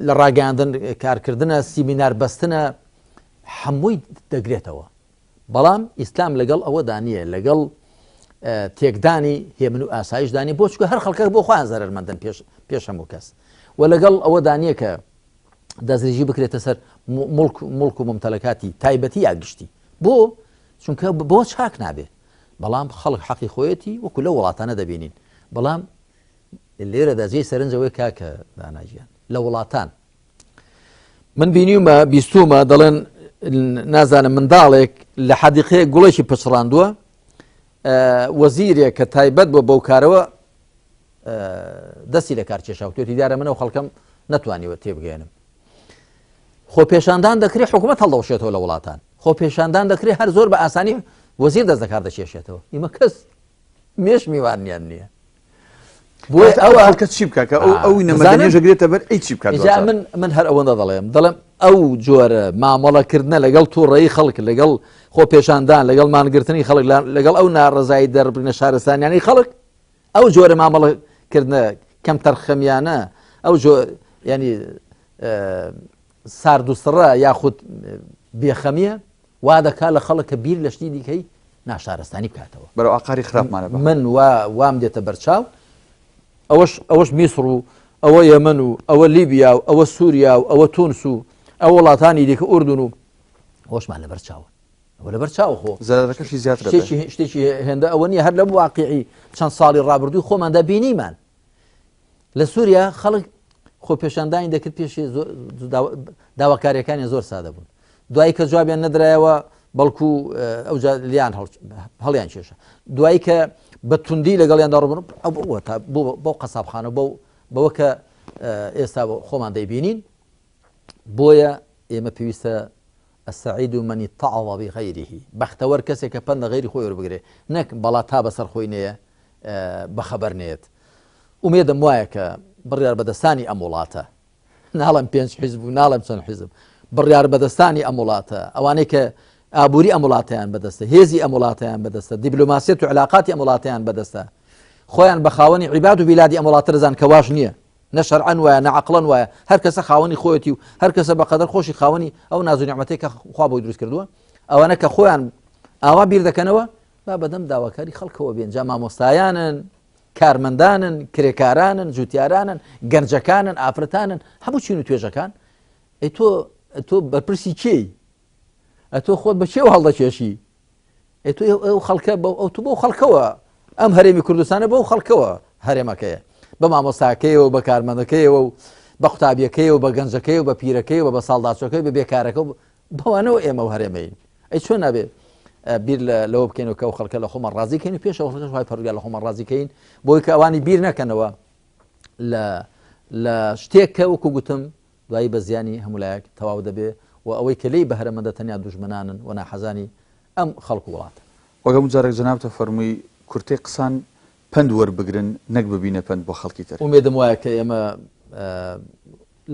لە ڕاگەیاندن کارکردنە، سیمینار بەستنە، هەمووی دەگرێتەوە. بەڵام ئیسلام لەگەڵ ئەوەدا نییە، لەگەڵ تێکدانی هێمن و ئاسایشدا نییە، بۆ چونکە هەر خەڵکەک بۆ خۆیان زەرەرمەندن پێش هەموو کەس، و لەگەڵ ئەوەدا نییە کە دەستدرێژی بکرێتە سەر مڵک و ممتەلەکاتی تایبەتی یا گشتی. بۆ؟ چونکە بۆ چاک نابێ. بەڵام خەڵک حەقی خۆیەتی، وەکو لەو وڵاتانە دەبینین. بەڵام لێرەدا جێی سەرنجەوەی کاکە دانا گیان، لە وڵاتان من بینیومە بیستومە دەڵێن نازانم منداڵێک لە حەدیقەیەک گوڵێکی پچڕاندووە، وەزیرێک کە تایبەت بۆ بەو کارەوە دەستی لە کار کێشا و توێتی دیارە منەوە خەڵکەم نەتوانیوە تێبگەێنم. خۆپێشاندان دەکرێت حکوومەت هەڵدەوشێتەوە لە وڵاتان، خۆپێشاندان دەکرێت هەر زۆر بە ئاسانی وەزیر دەست دەکار دەکێشێتەوە. ئیمە کەس مێش میوانیان نییە. بۆیە ئەو خەڵکە چی بکا کە ئەو نەمەدەنیش دەگرێتە بەر، ئەی چی بکات؟ جا من هەر ئەوەندە دەڵێم، دەڵێم ئەو جۆرە مامەڵەکردنە لەگەڵ تووڕەیی خەڵک، لەگەڵ خۆپێشاندان، لەگەڵ مانگرتنی خەڵک، لەگەڵ ئەو ناڕەزایی دەربڕینە شارستانیانەی خەڵک، ئەو جۆرە مامەڵەکردنە کەم تەرخەمیانە، ئەو جۆ ینی سارد و سڕە یاخود بێخەمیە وا دەکا لە خەڵک کە بیر لە شتی دیکەی ناشارستانی بکاتەوە، بەرەو ئاقاری خراپمانە بە. من وام دێتە بەرچاو، ئەوەش میسر و ئەوە یەمەن و ئەوە لیبیا و ئەوە سووریا و ئەوە تونس و ئەو وڵاتانی دیکە ئوردن و ئەوەشمان لەبەر چاوە. ئەوە لەبەر چاو خۆ زەرەرەکەشی زیاترە بێت. شتێکی هێندە ئەوە نییە، هەر لەم واقعی چەند ساڵی ڕابردووی خۆماندا بینیمان لە سووریا خەڵک خۆپێشاندانی دەکرد، پێشی داواکاریەکانی زۆر سادە بوون. دوایی کە جوابیان نەدرایەوە بەڵکو ئەوجا لیان هەڵیان کێشە دوایی کە بە توندی لەگەڵیان داڕبن ئەو بۆ تا بۆ قەسابخانە بۆ بەوە کە ئێستا خۆمان دەیبینین بۆیە ئێمە پێویستە السعید من اتعظ بغیره بەختەوەر کەسێک کە پەند لە غەیری خۆی وەربگرێ نەک بەڵا تا بەسەر خۆی نەیە بەخەبەر نێت ئومێدم وایە کە بڕیار بەدەستانی ئەم وڵاتە ناڵم پێنج حیزب و ناڵم چەند حیزب بڕیار بەدەستانی ئەم وڵاتە ئەوانەی کە ئابووری ئەم وڵاتیان بەدەستە هێزی ئەم وڵاتیان بەدەستە دیبلۆماسیەت و علاقاتی ئەم وڵاتیان بەدەستە خۆیان بە خاوەنی عیباد و بیلادی ئەم وڵاتە دەزان کە واش نییە نە شەرعەن وایە نە عەقڵەن وایە هەر کەسە خاوەنی خۆیەتی و هەر کەسە بە قەدەر خۆشی خاوەنی ئەو ناز و نیعمەتەی کە خوا بۆی دروست کردووە ئەوانە کە خۆیان ئاوا بیر دەکەنەوە با بەدەم داواکاری خەڵکەوە بێن جا مامۆستایانن کارمەندانن کرێکارانن جوتیارانن گەنجەکانن ئافرەتانن هەموو چین و توێژەکان ئەی تۆ تۆ بەرپرسی کێی ئەتۆ خۆت بە کێوە هەڵدەکێشی ئەی تۆ ئەو خەڵکە بەو ئەو تو بەو خەڵکەوە ئەم هەرێمی کوردستانە بەو خەڵکەوە هەرێمەکەیە بە مامۆستاکەیەوە بە کارمەندەکەیەوە و بە قوتابیەکەی و بە گەنجەکەی و بە پیرەکەی و بە ساڵداچۆکەی بە بێکارەکە و بەوانەوە ئێمە و هەرێمەین ئەی چۆن نابێ بیر لەوە بکەین و کە ئەو خەڵکە لە خۆمان ڕازیکەین و پێش ئەو خەڵکەش وای پەروەردگار لە خۆمان ڕازیکەین بۆی کە ئەوانی بیر نەکەنەوە لە لە شتێک کە وەکو گوتم دوایی بە زیانی هەموو لایەک تەواو دەبێ و ئەوەی کە لێی بەهرەمەندە تەنیا دوژمنانن و ناحەزانی ئەم خەڵک و وڵاتەن. وەک هەموو جارێک جەنابت فەرمووی کورتەی قسان پەند وەربگرن نەک ببینە پەند بۆ خەڵکی تر. ئومێدم وایە کە ئێمە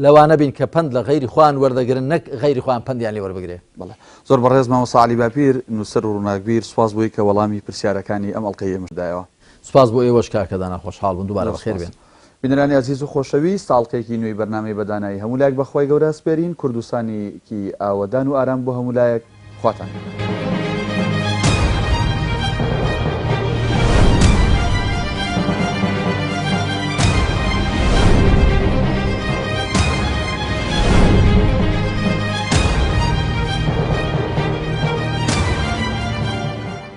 لەوانە بین کە پەند لە غەیری خۆیان وەردەگرن نەک غەیری خۆیان پەندیان لێ وەربگرێ. بەڵێ زۆر بەڕێز مامۆستا عەلی باپیر نووسەر و ڕووناکبیر سوپاس بۆی کە وەڵامی پرسیارەکانی ئەم ئەڵقەی ئێمەشت دایەوە. سوپاس بۆ ئێوەش کاکە دانا خۆشحاڵ بووم دووبارە زۆر بەخێر سوپاس. بێن. بینەرانی ئازیز و خۆشەویست ئاڵقەیەکی نوێی بەرنامەی بەدانایی هەموو لایەک بە خوای گەورە ئەسپێرین کوردستانێکی ئاوەدان و ئارام بۆ هەموو لایەک خواتان لەگەڵ.